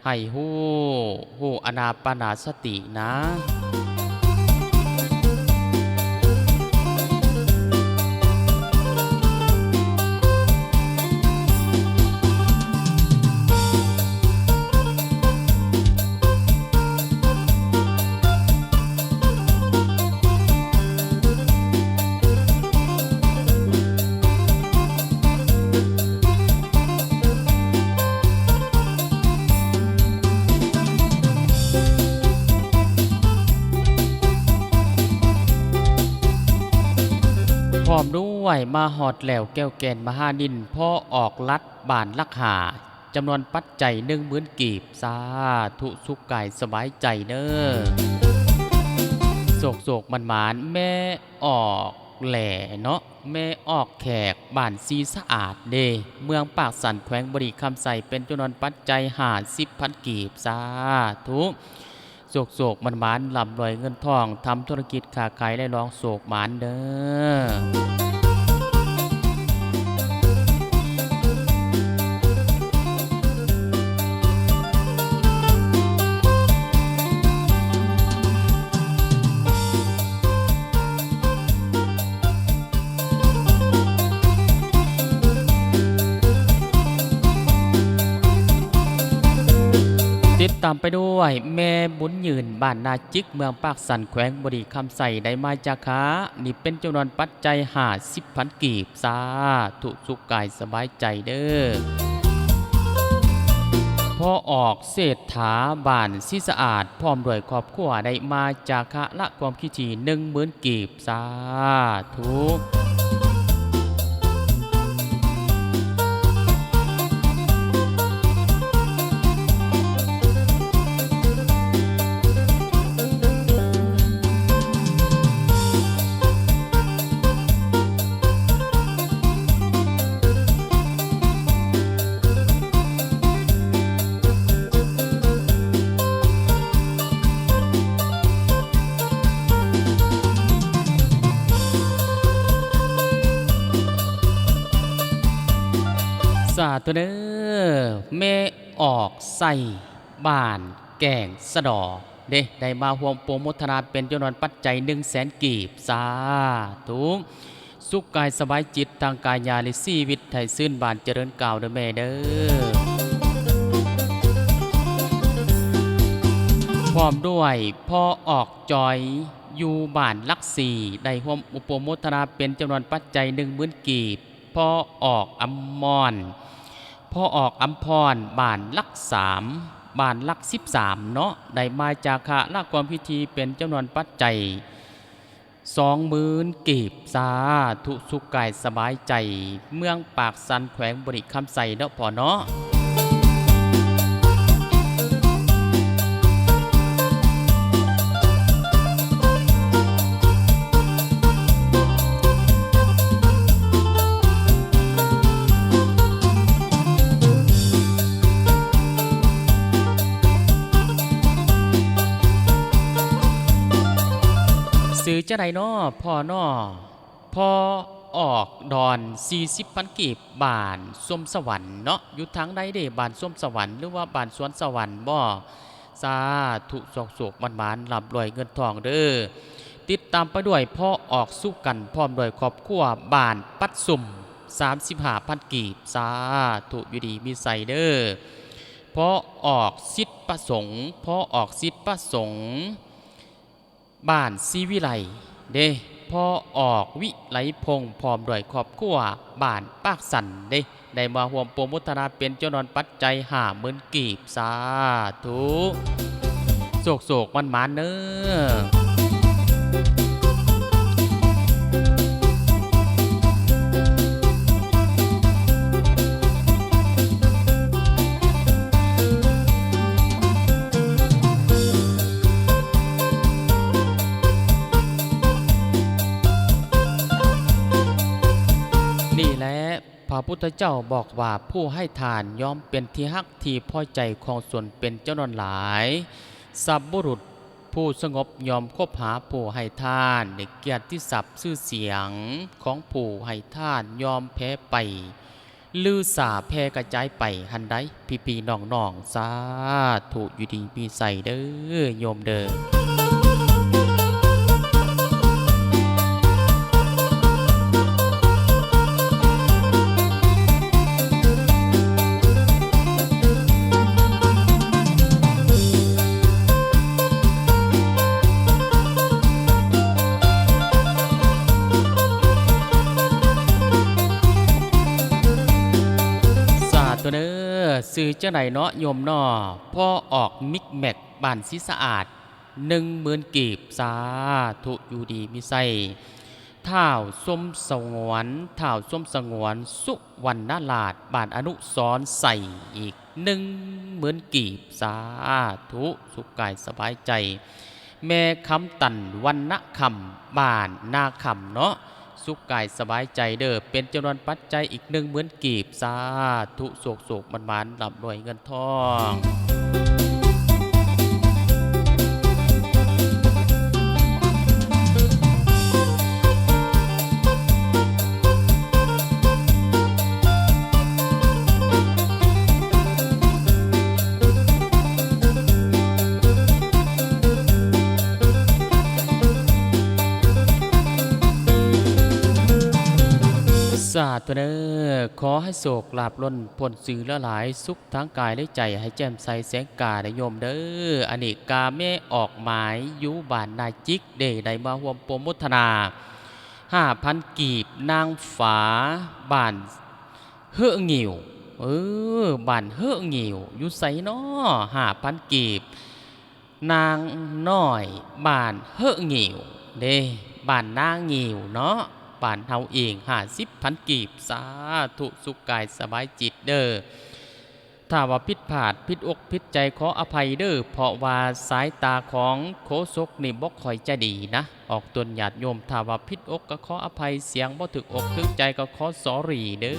ໃຫ້ຮູ້ ຮູ້ອານາປານາສະຕິນະ. ສ ພ້ອມດ້ວຍມາຮອດແລ້ວ ແກ້ວແກ່ນມະຫານິນ ພໍອອກລັດ ບ້ານຫຼັກຫ້າ ຈຳນວນປັດໄຈໜຶ່ງໝື່ນກີບ. ສາທຸ ສຸກກາຍສະບາຍໃຈເດີ. ໂຊກໆ ໝານໆ ແມ່ອອກແຫຼເນາະ ແມ່ອອກແຂກ ບ້ານສີສະອາດເດ ເມືອງປາກຊັນ ແຂວງບໍລິຄຳໄຊ ເປັນຈຳນວນປັດໄຈຫ້າສິບພັນກີບ. ສາທຸ ໂຊກໆ ໝານໆ ລ່ຳລວຍເງິນທອງ ທຳທຸລະກິດຄ້າຂາຍ ແລະ ລອງໂຊກໝານເດີ. ຕິດຕາມໄປດ້ວຍແມ່ບຸນຍືນ ບ້ານນາຈິກ ເມືອງປາກຊັນ ແຂວງບໍລິຄຳໄຊ ໄດ້ມາຈາຄະ ນີ້ເປັນຈຳນວນປັດໄຈຫ້າສິບພັນກີບ. ສາທຸ ສຸກກາຍສະບາຍໃຈເດີ. ພໍ່ອອກເສດຖາ ບ້ານສີສະອາດ ພ້ອມດ້ວຍຄອບຄົວ ໄດ້ມາຈາຄະລະຄວາມຄິດທີ່ໜຶ່ງໝື່ນກີບ. ສາທຸ. ສາທຸເດີ. ແມ່ອອກໄຊ ບ້ານແກ້ງສະດໍເດ້ ໄດ້ມາຮ່ວມໂປໂມທະນາເປັນຈຳນວນປັດໄຈໜຶ່ງແສນກີບ. ສາທຸ ສຸກກາຍສະບາຍຈິດ ທັງກາຍາ ແລະ ຊີວິດ ໃຫ້ຊື່ນບານຈະເລີນກ້າວເດີແມ່ເດີ. ພ້ອມດ້ວຍພໍ່ອອກຈອຍ ຢູ່ບ້ານຫຼັກສີ່ ໄດ້ຮ່ວມໂປໂມທະນາເປັນຈຳນວນປັດໄຈໜຶ່ງໝື່ນກີບ. ພໍ່ອອກອຳມອນ ພໍ່ອອກອຳພອນ ບ້ານຫຼັກສາມ ບ້ານຫຼັກສິບສາມເນາະ ໄດ້ມາຈາຄະລະຄວາມພິທີເປັນຈຳນວນປັດໄຈສອງໝື່ນກີບ. ສາທຸ ສຸກກາຍສະບາຍໃຈ ເມືອງປາກຊັນ ແຂວງບໍລິຄຳໄຊເນາະພໍ່ເນາະ. ຊື່ຈັ່ງໃດນໍພໍ່ນໍ? ພໍ່ອອກດອນ ສີ່ສິບພັນກີບ ບ້ານສົມສະຫວັນເນາະ. ຢູ່ທາງໃດເດ ບ້ານສົມສະຫວັນ ຫຼືວ່າບ້ານສວນສະຫວັນບໍ? ສາທຸ ໂຊກໆ ໝານໆ ລ່ຳລວຍເງິນທອງເດີ. ຕິດຕາມໄປດ້ວຍພໍ່ອອກສຸກັນ ພ້ອມດ້ວຍຄອບຄົວ ບ້ານປັດຊຸມ ສາມສິບຫ້າພັນກີບ. ສາທຸ ຢູ່ດີມີໄຊເດີ. ພໍ່ອອກສິດປະສົງ ພໍ່ອອກສິດປະສົງ ບ້ານສີວິໄລເດ້ ພໍ່ອອກວິໄລພົງ ພ້ອມດ້ວຍຄອບຄົວ ບ້ານປາກຊັນເດ້ ໄດ້ມາຮ່ວມໂປໂມທະນາເປັນຈຳນວນປັດໄຈຫ້າໝື່ນກີບ. ສາທຸ ໂຊກໆ ໝານໆ ເດີ. ນີ້ແຫຼະ ພະພຸດທະເຈົ້າບອກວ່າ ຜູ້ໃຫ້ທານຍ່ອມເປັນທີ່ຮັກທີ່ພໍໃຈຂອງຊົນເປັນຈຳນວນຫຼາຍ. ສັບບຸລຸດຜູ້ສະຫງົບຍ່ອມຄົບຫາຜູ້ໃຫ້ທານ, ກຽດຕິສັບຊື່ສຽງຂອງຜູ້ໃຫ້ທານຍ່ອມແຜ່ໄປ ລືຊາແຜ່ກະຈາຍໄປຫັ້ນໃດ໋ ພີ່ໆ ນ້ອງໆ. ສາທຸ ຢູ່ດີມີໄຊເດີ ໂຍມເດີ. ສາທຸເດີ. ຊື່ຈັ່ງໃດເນາະໂຍມເນາະ? ພໍ່ອອກມິກແມັກ ບ້ານສີສະອາດ ໜຶ່ງໝື່ນກີບ. ສາທຸ ຢູ່ດີມີໄຊ. ທ້າວສົມສະຫງວນ ທ້າວສົມສະຫງວນ ສຸວັນນະລາດ ບ້ານອະນຸສອນໄຊ ອີກໜຶ່ງໝື່ນກີບ ສາທຸ ສຸກກາຍສະບາຍໃຈ. ແມ່ຄຳຕັນ ວັນນະຄຳ ບ້ານນາຄຳເນາະ ສຸກກາຍສະບາຍໃຈເດີ້ ເປັນຈຳນວນປັດໄຈອີກໜຶ່ງໝື່ນກີບ ສາທຸ ໂຊກໆ ໝານໆ ລ່ຳລວຍເງິນ ທອງ. ສາທຸເດີ້ ຂໍໃຫ້ໂຊກລາບລົ້ນພົ້ນຊື່ຫຼາຍໆ ສຸກ ທາງກາຍແລະໃຈໃຫ້ແຈ່ມໃສແສງກາໄດ້ໂຍມເດີ້. ອັນນີ້ກະແມ່ອອກໝາຍຢູ່ບ້ານນາຈິກເດ້ ໄດ້ມາຮ່ວມໂປຣໂມທະນາ ຫ້າພັນກີບ ນາງຟ້າ ບ້ານເຮີງິ້ວ ເອີ ບ້ານເຮີງິ້ວ ຢູ່ໃສນໍ ຫ້າພັນກີບ ນາງນ້ອຍ ບ້ານເຮີງງິ້ວເດ້ ບ້ານນາງິ້ວເນາະ ບ້ານເຮົາເອງ ຫ້າສິບພັນກີບ ສາທຸ ສຸກກາຍສະບາຍຈິດເດີ້. ຖ້າວ່າຜິດພາດ ຜິດອົກຜິດໃຈ ຂໍອະໄພເດີ້ ເພາະວ່າສາຍຕາຂອງໂຄສົກນີ້ບໍ່ຄ່ອຍຈະດີນະ ອອກຕົນຍາດໂຍມ ຖ້າວ່າຜິດອົກກໍຂໍອະໄພ ສຽງບໍ່ຖືກອົກຖືກໃຈກໍຂໍ sorry ເດີ້.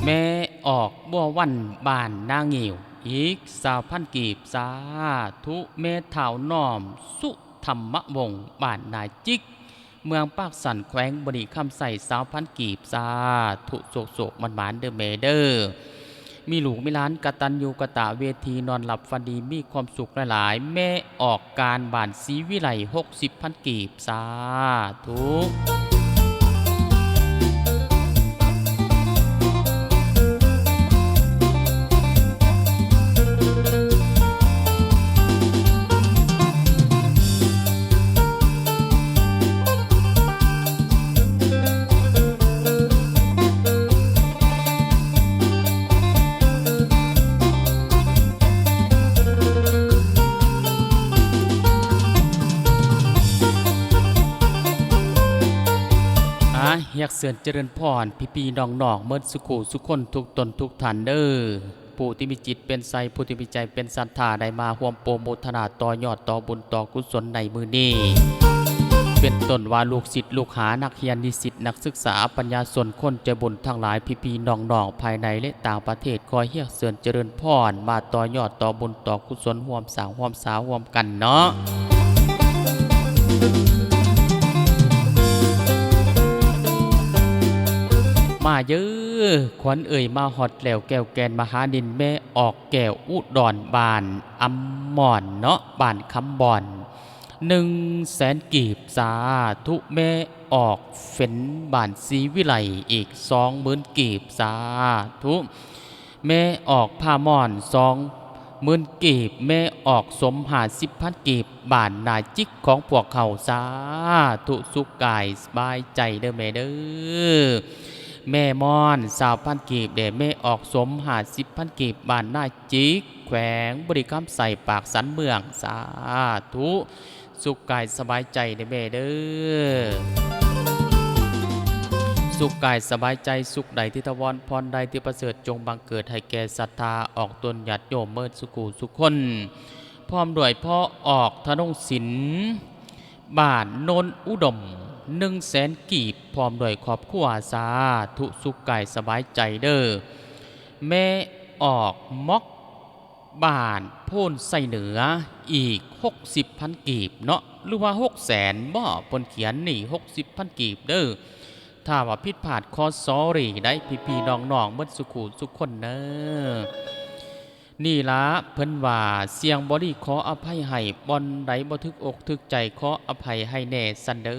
ແມ່ອອກບົວວັນ ບ້ານນາງິ້ວ ອີກຊາວພັນກີບ ສາທຸ ແມ່ທ້າວນ້ອມ ສຸທຳມະວົງ ບ້ານນາຈິກ ເມືອງປາກຊັນ ແຂວງບໍລິຄຳໄຊ ຊາວພັນກີບ ສາທຸ ໂຊກໆ ໝານໆ ເດີ້ແມ່ເດີ້. ມີລູກມີຫຼານກະຕັນຍູກະຕະເວທີ ນອນຫຼັບຝັນດີ ມີຄວາມສຸກຫຼາຍໆ. ແມ່ອອກການ ບ້ານສີວິໄລ ຫົກສິບພັນກີບ ສາທຸ. ອາ ຢາກເຊີນຈະເລີນພອນ ພີ່ໆ ນ້ອງໆ ເໝິດສຸຂູສຸຄົນ ທຸກຕົນທຸກທ່ານເດີ້. ຜູ້ທີ່ມີຈິດເປັນໃສ ຜູ້ທີ່ມີໃຈເປັນສັດທາ ໄດ້ມາຮ່ວມໂປຣໂມທະນາຕໍ່ຍອດຕໍ່ບຸນຕໍ່ກຸສົນໃນມື້ນີ້ ເປັນຕົ້ນວ່າ ລູກສິດລູກຫາ ນັກຮຽນນິສິດ ນັກສຶກສາ ປັນຍາຊົນ ຄົນໃຈບຸນທັງຫຼາຍ ພີ່ໆ ນ້ອງໆ ພາຍໃນ ແລະ ຕ່າງປະເທດ ຂໍຮຽກເຊີນຈະເລີນພອນ ມາຕໍ່ຍອດຕໍ່ບຸນຕໍ່ກຸສົນ ຮ່ວມສ້າງຮ່ວມສາຮ່ວມກັນເນາະ. ມາເດີ້ ຂວັນເອີຍ ມາຮອດແລ້ວ ແກ້ວແກ່ນມະຫານິນ ແມ່ອອກແກ້ວ ອຸດອນ ບ້ານອຳມອນເນາະ ບ້ານຄຳບອນ ໜຶ່ງແສນກີບ ສາທຸ. ແມ່ອອກເຟັນ ບ້ານສີວິໄລ ອີກສອງໝື່ນກີບ ສາທຸ. ແມ່ອອກຜ້າມ່ອນ ສອງໝື່ນກີບ ແມ່ອອກສົມ ຫ້າສິບພັນກີບ ບ້ານນາຈິກຂອງພວກເຮົາ ສາທຸ ສຸກກາຍສະບາຍໃຈເດີ້ແມ່ເດີ້. ແມ່ມ່ອນ ຊາວພັນກີບແດ່ ແມ່ອອກສົມ ຫ້າສິບພັນກີບ ບ້ານນາຈິກ ແຂວງບໍລິຄຳໄຊ ປາກຊັນເມືອງ ສາທຸ ສຸກກາຍສະບາຍໃຈເດີ້ແມ່ເດີ້. ສຸກກາຍສະບາຍໃຈ ສຸກໃດທີ່ຖາວອນ ພອນໃດທີ່ປະເສີດ ຈົ່ງບັງເກີດໃຫ້ແກ່ສັດທາ ອອກຕົນຍາດໂຍມເໝິດສຸຂູສຸຄົນ ພ້ອມດ້ວຍພໍ່ອອກທະນົງສິນ ບ້ານໂນນອຸດົມ ໜຶ່ງແສນກີບ ພ້ອມດ້ວຍຄອບຄົວ ສາທຸ ສຸກກາຍສະບາຍໃຈເດີ້. ແມ່ອອກໝອກ ບ້ານໂພນໄຊເໜືອ ອີກຫົກສິບພັນກີບເນາະ ຫຼືວ່າຫົກແສນບໍ ເພິ່ນຂຽນນີ້ ຫົກສິບພັນກີບເດີ້. ຖ້າວ່າຜິດພາດ ຂໍ sorry ໄດ້ ພີ່ໆ ນ້ອງໆ ເໝິດສຸຂູສຸຄົນເດີ້. ນີ້ລະ ເພິ່ນວ່າ ສ່ຽງບໍ່ດີຂໍອະໄພໃຫ້ ບ່ອນໃດບໍ່ຖືກອົກຖືກໃຈ ຂໍອະໄພໃຫ້ແດ່ຊັ້ນເດີ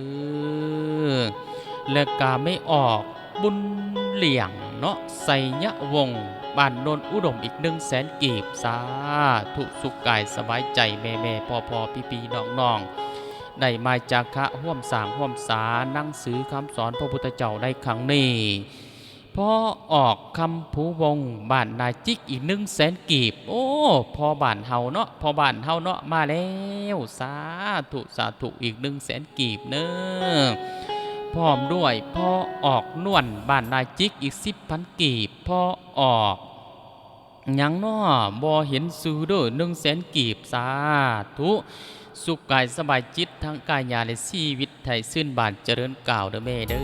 ້. ແລະກະແມ່ອອກບຸນລ້ຽງ ເນາະ ໄຊຍະວົງ ບ້ານໂນນອຸດົມ ອີກໜຶ່ງແສນກີບ. ສາທຸ ສຸກກາຍສະບາຍໃຈ ແມ່ໆ ພໍ່ໆ ພີ່ໆ ນ້ອງໆ ໄດ້ມາຈາຄະຮ່ວມສ້າງຮ່ວມສາໜັງສືຄຳສອນພະພຸດທະເຈົ້າໃນຄັ້ງນີ້. ພໍ່ອອກ ຄຳພູວົງ ບ້ານນາຈິກ ອີກໜຶ່ງແສນກີບ. ໂອ້ ພໍ່ບ້ານເຮົາເນາະ ພໍ່ບ້ານເຮົາເນາະ ມາແລ້ວ. ສາທຸ ສາທຸ ອີກໜຶ່ງແສນ ກີບເນີ ພ້ອມດ້ວຍພໍ່ອອກນວນ ບ້ານນາຈິກ ອີກສິບພັນກີບ. ພໍ່ອອກຫຍັງນໍ ບໍ່ເຫັນຊື່ເດີ ໜຶ່ງແສນກີບ. ສາທຸ ສຸກກາຍສະບາຍຈິດ ທັງກາຍາ ແລະ ຊີວິດ ໃຫ້ຊື່ນບານຈະເລີນກ້າວເດີແມ່ເດີ.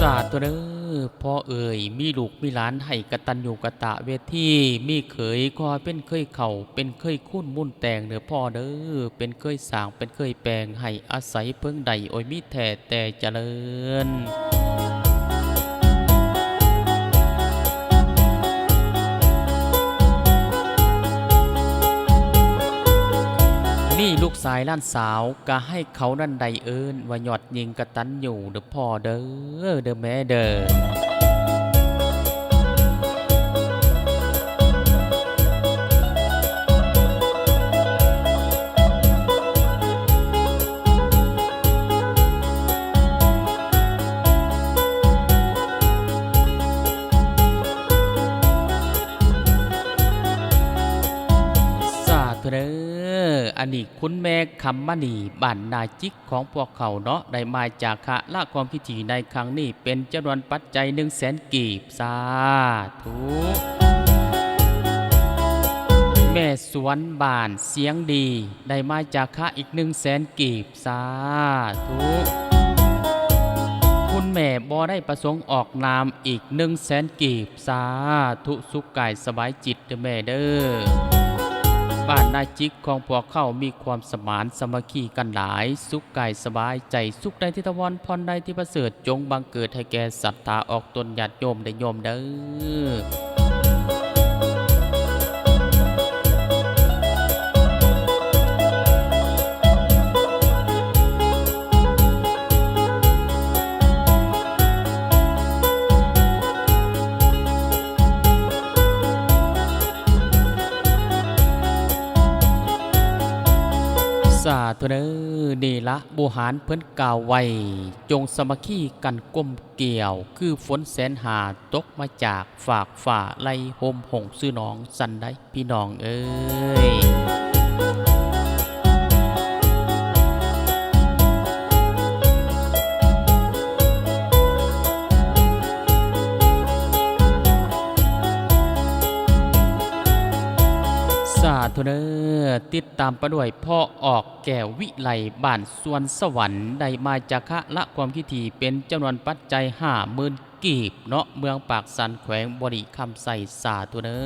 ສາທຸເດີ ພໍ່ເອີຍ ມີລູກມີຫຼານໃຫ້ກະຕັນຍູກະຕະເວທີ ມີເຂີຍຂໍໃຫ້ເປັນເຂີຍເຖົ້າ ເປັນເຂີຍຄູນມູນແຕ່ງເດີພໍ່ເດີ. ເປັນເຂີຍສ້າງ ເປັນເຂີຍແປງ ໃຫ້ອາໄສເພິ່ງໄດ້ ໂອ້ຍ ມີແທ້ແຕ່ຈະເລີນ. ມີລູກຊາຍຫຼານສາວ ກະໃຫ້ເຂົານັ້ນໄດ້ເອີ້ນວ່າຍອດ ຍິ່ງກະຕັນຍູເດີພໍ່ເດີ ເດີແມ່ເດີ. ສາທຸເດີ ອັນນີ້ຄຸນແມ່ຄຳມະນີ ບ້ານນາຈິກ ຂອງພວກເຂົາເນາະ ໄດ້ມາຈາຄະລະຄວາມຄິດດີໃນຄັ້ງນີ້ ເປັນຈຳນວນປັດໄຈໜຶ່ງແສນກີບ. ສາທຸ. ແມ່ສວນບ້ານສຽງດີ ໄດ້ມາຈາຄະອີກໜຶ່ງແສນກີບ. ສາທຸ. ຄຸນແມ່ບໍ່ໄດ້ປະສົງອອກນາມ ອີກໜຶ່ງແສນກີບ. ສາທຸ ສຸກກາຍສະບາຍຈິດເດີແມ່ເດີ. ບ້ານນາຈິກຂອງພວກເຂົາມີຄວາມສະໝານສາມັກຄີກັນຫຼາຍ ສຸກກາຍສະບາຍໃຈ ສຸກໃນທິດຖະວອນ ຜ່ອນໃນທີ່ປະເສີດ ຈົ່ງບັງເກີດໃຫ້ແກ່ສັດທາອອກຕົນຍາດໂຍມເດີໂຍມເດີ. ສາທຸເດີ ນີ້ລະບູຮານເພິ່ນກ່າວໄວ້ ຈົ່ງສາມັກຄີກັນກົມກຽວ ຄືຝົນແສນຫ້າຕົກມາຈາກຟາກຟ້າ ໄຫຼໂຮມໂຮງຊື່ໜອງ ຊັ້ນໃດ ພີ່ນ້ອງເອີຍ. ສາທຸເດີ ຕິດຕາມໄປດ້ວຍພໍ່ອອກແກ້ວວິໄລ ບ້ານສວນສະຫວັນ ໄດ້ມາຈາຄະລະຄວາມຄິດດີ ເປັນຈຳນວນປັດໄຈຫ້າໝື່ນ ກີບເນາະ ເມືອງປາກຊັນ ແຂວງບໍລິຄຳໄຊ. ສາທຸເດີ.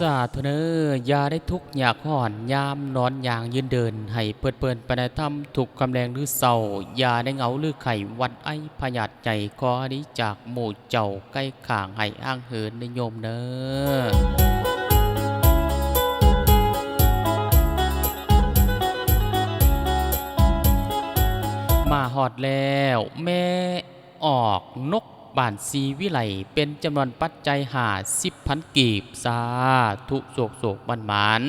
ສາທຸເດີ. ຢ່າໄດ້ທຸກ ຍາກຮ້ອນ ຍາມນອນຍ່າງຢືນເດີນ ໃຫ້ເພີດເພີນໄປໃນທຳ ທຸກຄ່ຳແລງຫຼືເຊົ້າ ຢ່າໄດ້ເຫງົາຫຼືໄຂ້ ຫວັດໄອພະຍາດໃຫຍ່ ຂໍໃຫ້ໜີຈາກໝູ່ເຈົ້າໄກ່ຂ້າງ ໃຫ້ຫ່າງເຫີນເດີໂຍມເດີ. ມາຮອດແລ້ວ ແມ່ອອກນົກ ບ້ານສີວິໄລ ເປັນຈຳນວນປັດໄຈຫ້າສິບພັນກີບ. ສາທຸ ໂຊກໆ ໝານ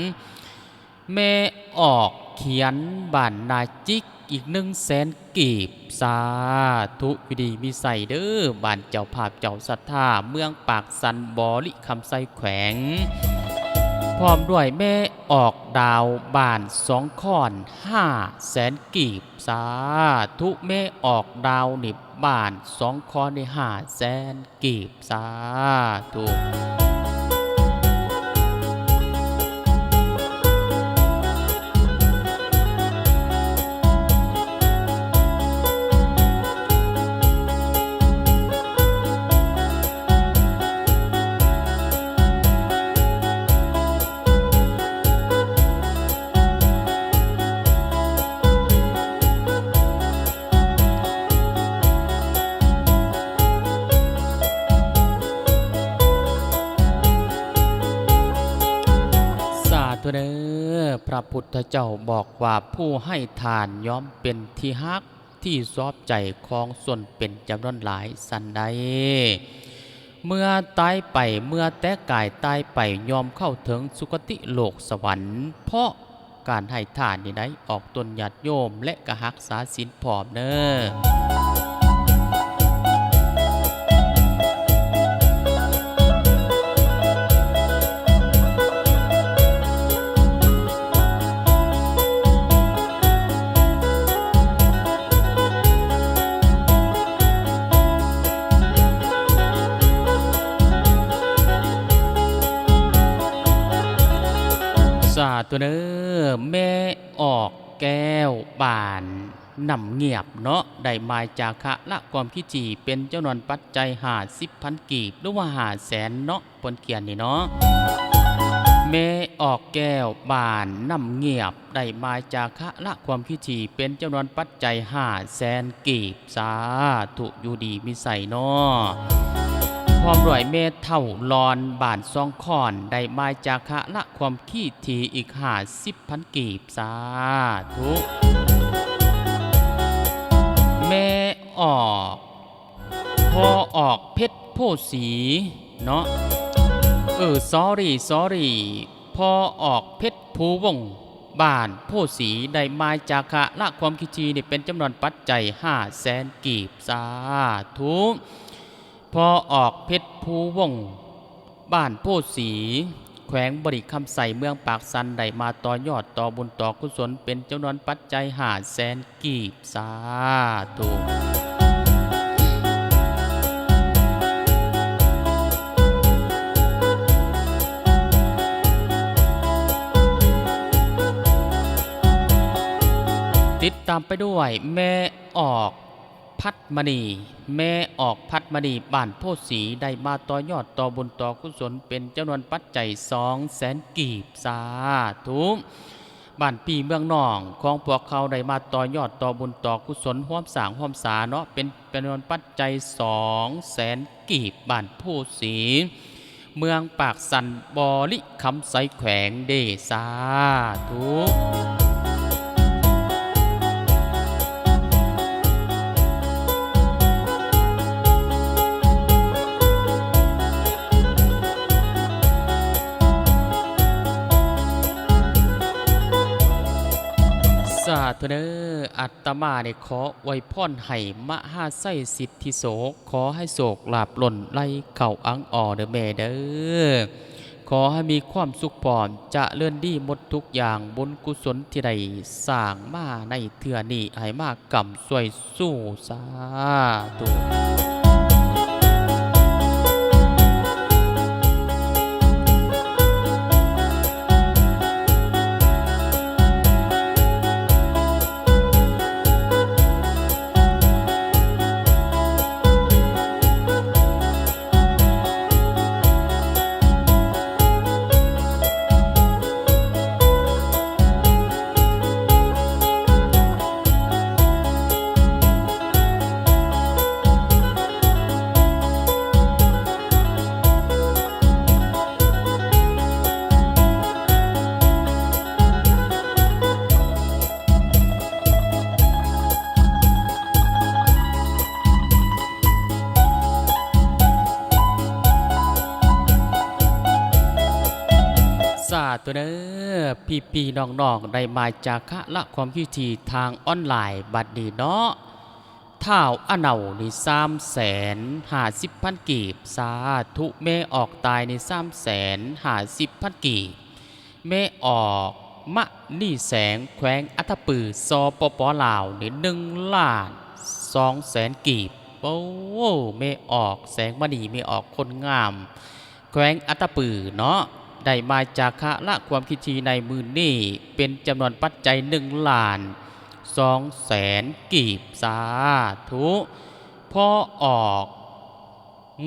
ໆ. ແມ່ອອກຂຽນ ບ້ານນາຈິກ ອີກໜຶ່ງແສນກີບ. ສາທຸ ຢູ່ດີມີໄຊເດີ ບ້ານເຈົ້າພາບເຈົ້າສັດທາ ເມືອງປາກຊັນ ບໍລິຄຳໄຊ ແຂວງ ພ້ອມດ້ວຍແມ່ອອກດາວ ບ້ານສອງຄອນ ຫ້າແສນກີບ. ສາທຸ ແມ່ອອກດາວນີ້ ບ້ານສອງຄອນນີ້ ຫ້າແສນ ກີບ. ສາທຸ. ສ ເດີ ພະພຸດທະເຈົ້າບອກວ່າ ຜູ້ໃຫ້ທານຍ່ອມເປັນທີ່ຮັກທີ່ຊອບໃຈຂອງຊົນເປັນຈຳນວນຫຼາຍ ສັນໃດ ເມື່ອຕາຍໄປ ເມື່ອແຕ່ກາຍຕາຍໄປ ຍ່ອມເຂົ້າເຖິງສຸຄະຕິໂລກສະຫວັນ ເພາະການໃຫ້ທານນີ້ໃດ໋ ອອກຕົນຍາດໂຍມ ແລະ ກະຮັກສາສິນພ້ອມເດີ. ສາທຸເດີ ແມ່ອອກແກ້ວ ບ້ານ ນ້ຳງຽບເນາະ ໄດ້ມາຈາຄະລະຄວາມຄິດດີເປັນຈຳນວນປັດໄຈຫ້າສິບພັນກີບ ຫຼືວ່າຫ້າແສນເນາະ ເພິ່ນຂຽນນີ້ເນາະ. ແມ່ອອກແກ້ວ ບ້ານນ້ຳງຽບ ໄດ້ມາຈາຄະລະຄວາມຄິດດີເປັນຈຳນວນປັດໄຈຫ້າແສນກີບ ສາທຸ ຢູ່ດີມີໄຊເນາະ. ພ້ອມດ້ວຍແມ່ເຖົ້າລອນ ບ້ານຊອງຄອນ ໄດ້ມາຈາຄະລະຄວາມຄິດດີອີກຫ້າສິບພັນ ກີບ ສາທຸ. ແມ່ອອກ ພໍ່ອອກເພັດໂພສີເນາະ ເອີ sorry sorry ພໍ່ອອກເພັດພູວົງ ບ້ານໂພສີ ໄດ້ມາຈາຄະລະຄວາມຄິດດີນີ້ເປັນຈຳນວນປັດໄຈຫ້າແສນກີບ ສາທຸ. ພໍ່ອອກເພັດພູວົງ ບ້ານໂພສີ ແຂວງບໍລິຄຳໄຊ ເມືອງປາກຊັນ ໄດ້ມາຕໍ່ຍອດຕໍ່ບຸນຕໍ່ກຸສົນເປັນຈຳນວນປັດໄຈຫ້າແສນກີບ ສາທຸ. ຕິດຕາມໄປດ້ວຍແມ່ອອກ ພັດມະນີ ແມ່ອອກ ພັດມະນີ ບ້ານໂພສີ ໄດ້ມາຕໍ່ຍອດຕໍ່ບຸນຕໍ່ກຸສົນເປັນຈຳນວນປັດໄຈສອງແສນກີບ ສາທຸ. ບ້ານພີ່ເມືອງນ້ອງຂອງພວກເຂົາໄດ້ມາຕໍ່ຍອດຕໍ່ບຸນຕໍ່ກຸສົນ ຮ່ວມສ້າງຮ່ວມສາເນາະ ເປັນຈຳນວນປັດໄຈສອງແສນ ກີບ ບ້ານໂພສີ ເມືອງປາກຊັນ ບໍລິຄຳໄຊ ແຂວງເດ ສາທຸ. ສາທຸເດີ ອາດຕະມານີ້ຂໍອວຍພອນໃຫ້ມະຫາໄຊສິດທິໂສກ ຂໍໃຫ້ໂຊກລາບລົ້ນໄຫຼເຂົ້າອັງອໍເດີແມ່ເດີ. ຂໍໃຫ້ມີຄວາມສຸກພ້ອມຈະເລີນດີໝົດທຸກຢ່າງ ບຸນກຸສົນທີ່ໄດ້ສ້າງມາໃນເທື່ອນີ້ ໃຫ້ມາກຳຊ່ວຍຊູ້ ສາທຸ. ສາທຸເດີ ພີ່ໆນ້ອງໆ ໄດ້ມາຈາຄະລະຄວາມຄິດດີທາງອອນລາຍບັດນີ້ເນາະ. ທ້າວອາເນົານີ້ ສາມແສນຫ້າສິບພັນກີບ ສາທຸ. ແມ່ອອກຕາຍນີ້ ສາມແສນຫ້າສິບພັນກີບ. ແມ່ອອກມະນີແສງ ແຂວງອັດຕະປື ສປປ ລາວນີ້ ໜຶ່ງລ້ານສອງແສນກີບ. ໂອ້ ແມ່ອອກແສງມະນີ ແມ່ອອກຄົນງາມ ແຂວງອັດຕະປືເນາະ ໄດ້ມາຈາຄະລະຄວາມຄິດດີໃນມື້ນີ້ ເປັນຈຳນວນປັດໄຈໜຶ່ງລ້ານສອງແສນກີບ. ສາທຸ. ພໍ່ອອກ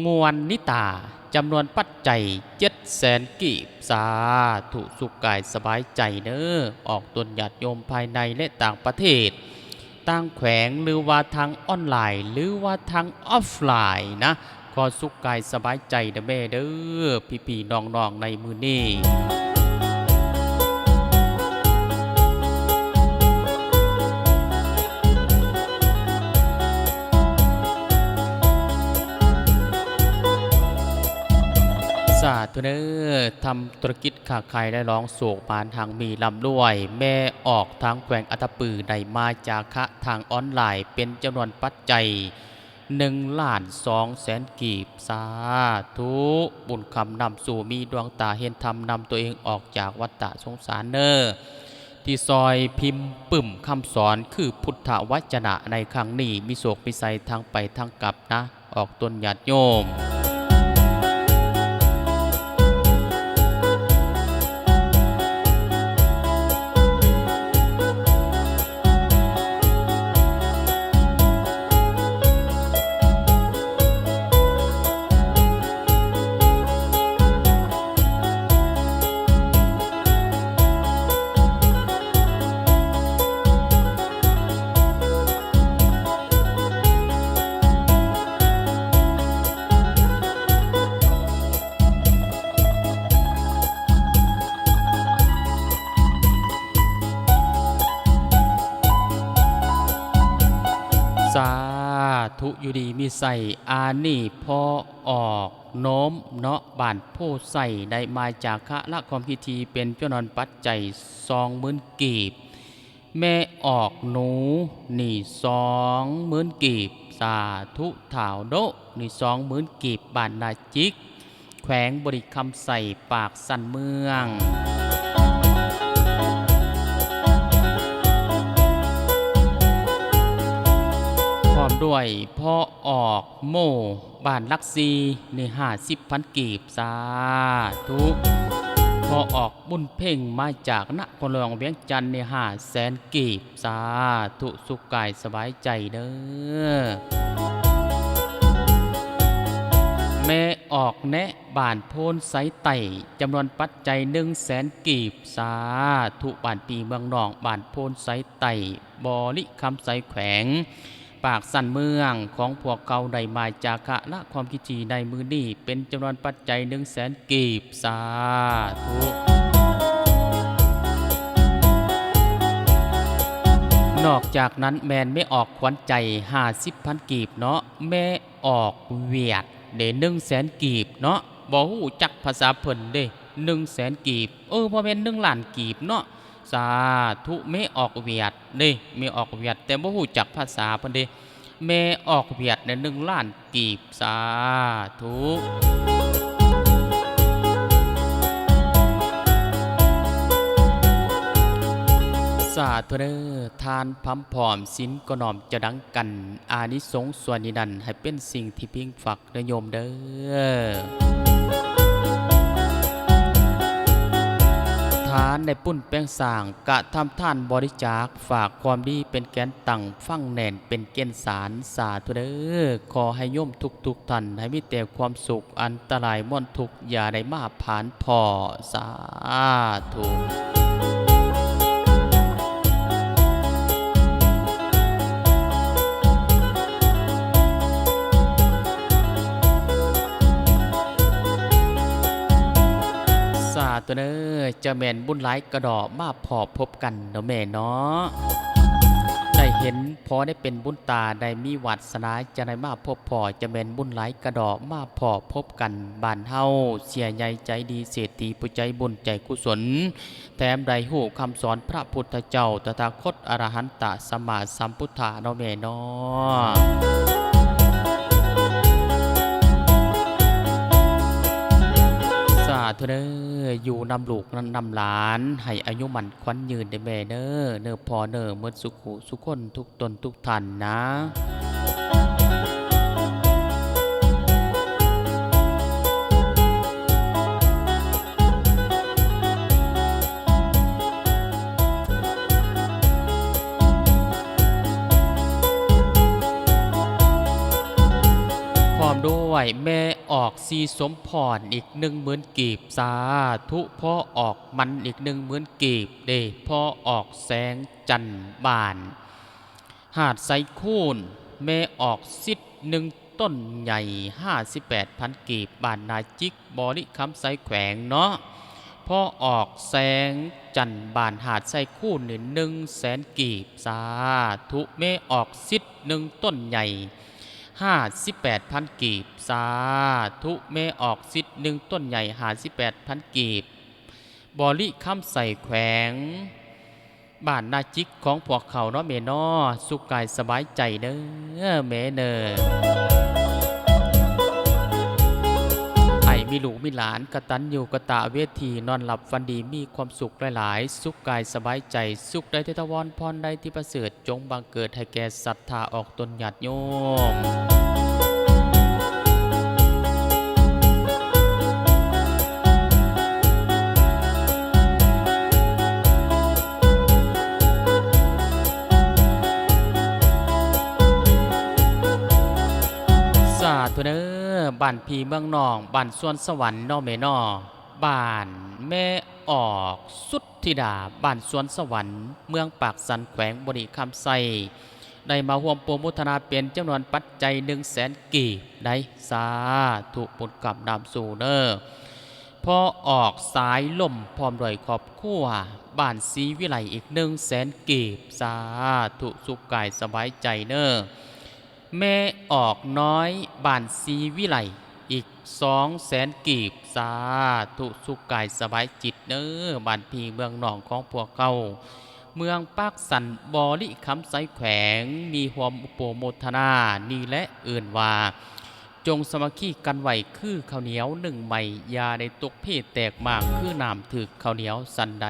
ງວນນິຕາ ຈຳນວນປັດໄຈເຈັດແສນກີບ. ສາທຸ ສຸກກາຍສະບາຍໃຈເດີ ອອກຕົນຍາດໂຍມພາຍໃນ ແລະ ຕ່າງປະເທດ ຕ່າງແຂວງ ຫຼືວ່າທາງອອນລາຍ ຫຼືວ່າທາງອອຟລາຍນະ ຂໍສຸກກາຍສະບາຍໃຈເດີແມ່ເດີ ພີ່ໆນ້ອງໆ ໃນມື້ນີ້. ສາທຸເດີ ທຳທຸລະກິດຄ້າຂາຍ ລະລອງໂຊກໝານ ຮັ່ງມີລ່ຳລວຍ. ແມ່ອອກທາງແຂວງອັດຕະປື ໄດ້ມາຈາຄະທາງອອນລາຍ ເປັນຈຳນວນປັດໄຈ ໜຶ່ງລ້ານສອງແສນກີບ. ສາທຸ ບຸນຄຳນຳສູ່ ມີດວງຕາເຫັນທຳ ນຳຕົວເອງອອກຈາກວັດຕະສົງສານເນີ. ທີ່ຊ່ອຍພິມປຶ້ມຄຳສອນ ຄືພຸດທະວະຈະນະໃນຄັ້ງນີ້ ມີໂຊກມີໄຊທັງໄປທັງກັບນະ ອອກຕົນຍາດໂຍມ. ສາທຸ ຢູ່ດີມີໄຊ. ອານີ້ພໍ່ອອກໂນມເນາະ ບ້ານໂພໄຊ ໄດ້ມາຈາຄະລະຄວາມພິທີ ເປັນຈຳນວນປັດໄຈສອງໝື່ນກີບ. ແມ່ອອກໜູ ນີ້ສອງໝື່ນກີບ. ສາທຸ ທ້າວໂດະ ນີ້ສອງໝື່ນກີບ. ບ້ານນາຈິກ ແຂວງບໍລິຄຳໄຊ ປາກຊັນເມືອງ ພ້ອມດ້ວຍພໍ່ອອກໂມ ບ້ານຫຼັກສີ່ ນີ້ຫ້າສິບພັນກີບ. ສາທຸ ພໍ່ອອກບຸນເພັງ ມາຈາກນະຄອນຫຼວງວຽງຈັນ ນີ້ຫ້າແສນກີບ. ສາທຸ ສຸກກາຍສະບາຍໃຈເດີ. ແມ່ອອກແນະ ບ້ານໂພນໄຊໃຕ້ ຈຳນວນປັດໄຈໜຶ່ງແສນກີບ. ສາທຸ ບ້ານພີ່ເມືອງນ້ອງ ບ້ານໂພນໄຊໃຕ້ ບໍລິຄຳໄຊ ແຂວງປາກຊັນເມືອງ ຂອງພວກເຂົາໄດ້ມາຈາຄະລະຄວາມພິທີໃນມື້ນີ້ ເປັນຈຳນວນປັດໄຈໜຶ່ງແສນກີບ. ສາທຸ ນອກຈາກນັ້ນແມ່ນແມ່ອອກຂວັນໃຈ ຫ້າສິບພັນກີບເນາະ. ແມ່ອອກຫວຽດເດ ໜຶ່ງແສນກີບເນາະ. ບໍ່ຮູ້ຈັກພາສາເພິ່ນເດ ໜຶ່ງແສນກີບ. ເອີ ບໍ່ແມ່ນໜຶ່ງລ້ານກີບເນາະ. ສາທຸ ແມ່ອອກຫວຽດເດ້ ແມ່ອອກຫວຽດ ແຕ່ບໍ່ຮູ້ຈັກພາສາເພິ່ນເດ້. ແມ່ອອກຫວຽດໃນໜຶ່ງລ້ານກີບ. ສາທຸ ສາທຸເດີ. ທານພຳພ້ອມ ສິນກໍນ້ອມຈະດັງກັນ ອານິສົງສ່ວນນີ້ນັ້ນ ໃຫ້ເປັນສິ່ງທີ່ພິງຝັກ ເດີໂຍມເດີ. ທານໄດ້ປຸ້ນແປງສ້າງ ກະທຳທານບໍລິຈາກ ຝາກຄວາມດີເປັນແກນຕັ້ງ ຝັງແໜ້ນເປັນເກນສານ. ສາທຸເດີ. ຂໍໃຫ້ໂຍມທຸກໆທ່ານ ໃຫ້ມີແຕ່ຄວາມສຸກ ອັນຕະລາຍມວນທຸກ ຢ່າໄດ້ມາຜ່ານພໍ້. ສາທຸ ສາທຸເດີ. ຈະແມ່ນບຸນຫຼາຍກະດໍ້ ມາພໍ້ພົບກັນເນາະແມ່ເນາະ. ໄດ້ເຫັນພໍ້ໄດ້ເປັນບຸນຕາ ໄດ້ມີວາສະໜາ ຈະໄດ້ມາພົບພໍ້ ຈະແມ່ນບຸນຫຼາຍກະດໍ້ ມາພໍ້ພົບກັນ. ບ້ານເຮົາເສຍໃຫຍ່ໃຈດີ ເສດຖີຜູ້ໃຈບຸນໃຈກຸສົນ ແຖມໄດ້ຮູ້ຄຳສອນພະພຸດທະເຈົ້າ ຕະຖາຄົດ ອະລະຫັນຕະ ສຳມາສຳພຸດທະເນາະແມ່ເນາະ. ສາທຸເດີ. ຢູ່ນຳລູກນຳຫຼານ ໃຫ້ອາຍຸໝັ້ນຂວັນຍືນເດີແມ່ເດີ ເນີພໍ່ເນີ ໝົດສຸຂູສຸຄົນ ທຸກ ຕົນທຸກທ່ານນະ. ພ້ອມດ້ວຍແມ່ອອກສີສົມພອນ ອີກໜຶ່ງໝື່ນກີບ. ສາທຸ. ພໍ່ອອກໝັນ ອີກໜຶ່ງໝື່ນກີບເດ້. ພໍ່ອອກແສງຈັນ ບ້ານ ຫາດໄຊຄູນ ແມ່ອອກສິດ ໜຶ່ງຕົ້ນໃຫຍ່ ຫ້າສິບແປດພັນກີບ. ບ້ານນາຈິກ ບໍລິຄຳໄຊ ແຂວງເນາະ. ພໍ່ອອກແສງຈັນ ບ້ານຫາດໄຊຄູນນີ້ ໜຶ່ງແສນກີບ. ສາທຸ. ແມ່ອອກສິດ ໜຶ່ງຕົ້ນໃຫຍ່ ຫ້າສິບແປດພັນກີບ ສາທຸ ແມ່ອອກສິດໜຶ່ງຕົ້ນໃຫຍ່ ຫ້າສິບແປດພັນກີບ ບໍລິຄຳໄຊ ແຂວງບ້ານນາຈິກຂອງພວກເຂົາເນາະແມ່ເນາະ ສຸກກາຍສະບາຍໃຈເດີແມ່ເດີ. ໃຫ້ມີລູກມີຫຼານກະຕັນຍູກະຕະເວທີ ນອນຫຼັບຝັນດີ ມີຄວາມສຸກຫຼາຍໆ ສຸກກາຍສະບາຍໃຈ ສຸກໃດທິດຖາວອນ ພອນໃດທີ່ປະເສີດ ຈົ່ງບັງເກີດໃຫ້ແກ່ສັດທາອອກຕົນຍາດໂຍມ. ສາທຸເດີ ບ້ານພີ່ເມືອງນ້ອງ ບ້ານສວນສະຫວັນເນາະແມ່ເນາະ ບ້ານແມ່ອອກ ສຸດທິດາ ບ້ານສວນສະຫວັນ ເມືອງປາກຊັນ ແຂວງບໍລິຄຳໄຊ ໄດ້ມາຮ່ວມໂປໂມທະນາເປັນຈຳນວນປັດໄຈໜຶ່ງແສນກີບໄດ໋ ສາທຸ ບຸນກຳນຳສູ່ເນີ. ພໍ່ອອກ ສາຍລົມ ພ້ອມດ້ວຍຄອບຄົວ ບ້ານສີວິໄລ ອີກໜຶ່ງແສນກີບ ສາທຸ ສຸກກາຍສະບາຍໃຈເນີ. ແມ່ອອກນ້ອຍ ບ້ານສີວິໄລ ອີກສອງແສນກີບ ສາທຸ ສຸກກາຍສະບາຍຈິດເນີ ບ້ານພີ່ເມືອງນ້ອງຂອງພວກເຮົາ ເມືອງປາກຊັນ ບໍລິຄຳໄຊ ແຂວງ ມີຮ່ວມໂປໂມທະນານີ້ແຫຼະ ເອີ້ນວ່າ ຈົ່ງສາມັກຄີກັນໄວ້ຄືເຂົ້າໜຽວໜຶ້ງໄມ້ ຢ່າໄດ້ຕົກເພແຕກໝາກຄືນ້ຳຖືກ ເຂົ້າໜຽວສັນໃດ.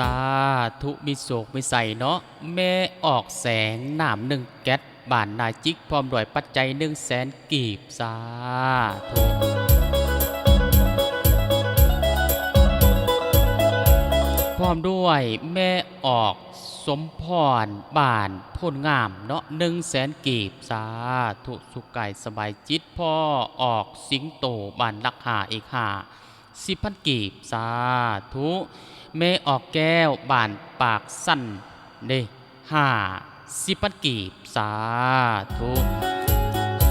ສາທຸ ມີໂຊກມີໄຊເນາະ. ແມ່ອອກແສງ ນ້ຳໜຶ່ງແກັດ ບ້ານນາຈິກ ພ້ອມດ້ວຍປັດໄຈໜຶ່ງແສນກີບ ສາທຸ ພ້ອມດ້ວຍແມ່ອອກສົມພອນ ບ້ານໂພນງາມເນາະ ໜຶ່ງແສນກີບ ສາທຸ ສຸກກາຍສະບາຍຈິດ. ພໍ່ອອກສິງໂຕ ບ້ານຫຼັກຫ້າ ອີກຫ້າ ສິບພັນກີບ ສາທຸ ແມ່ອອກແກ້ວ ບ້ານປາກຊັນເດ້ ຫ້າສິບພັນກີບ ສາທຸ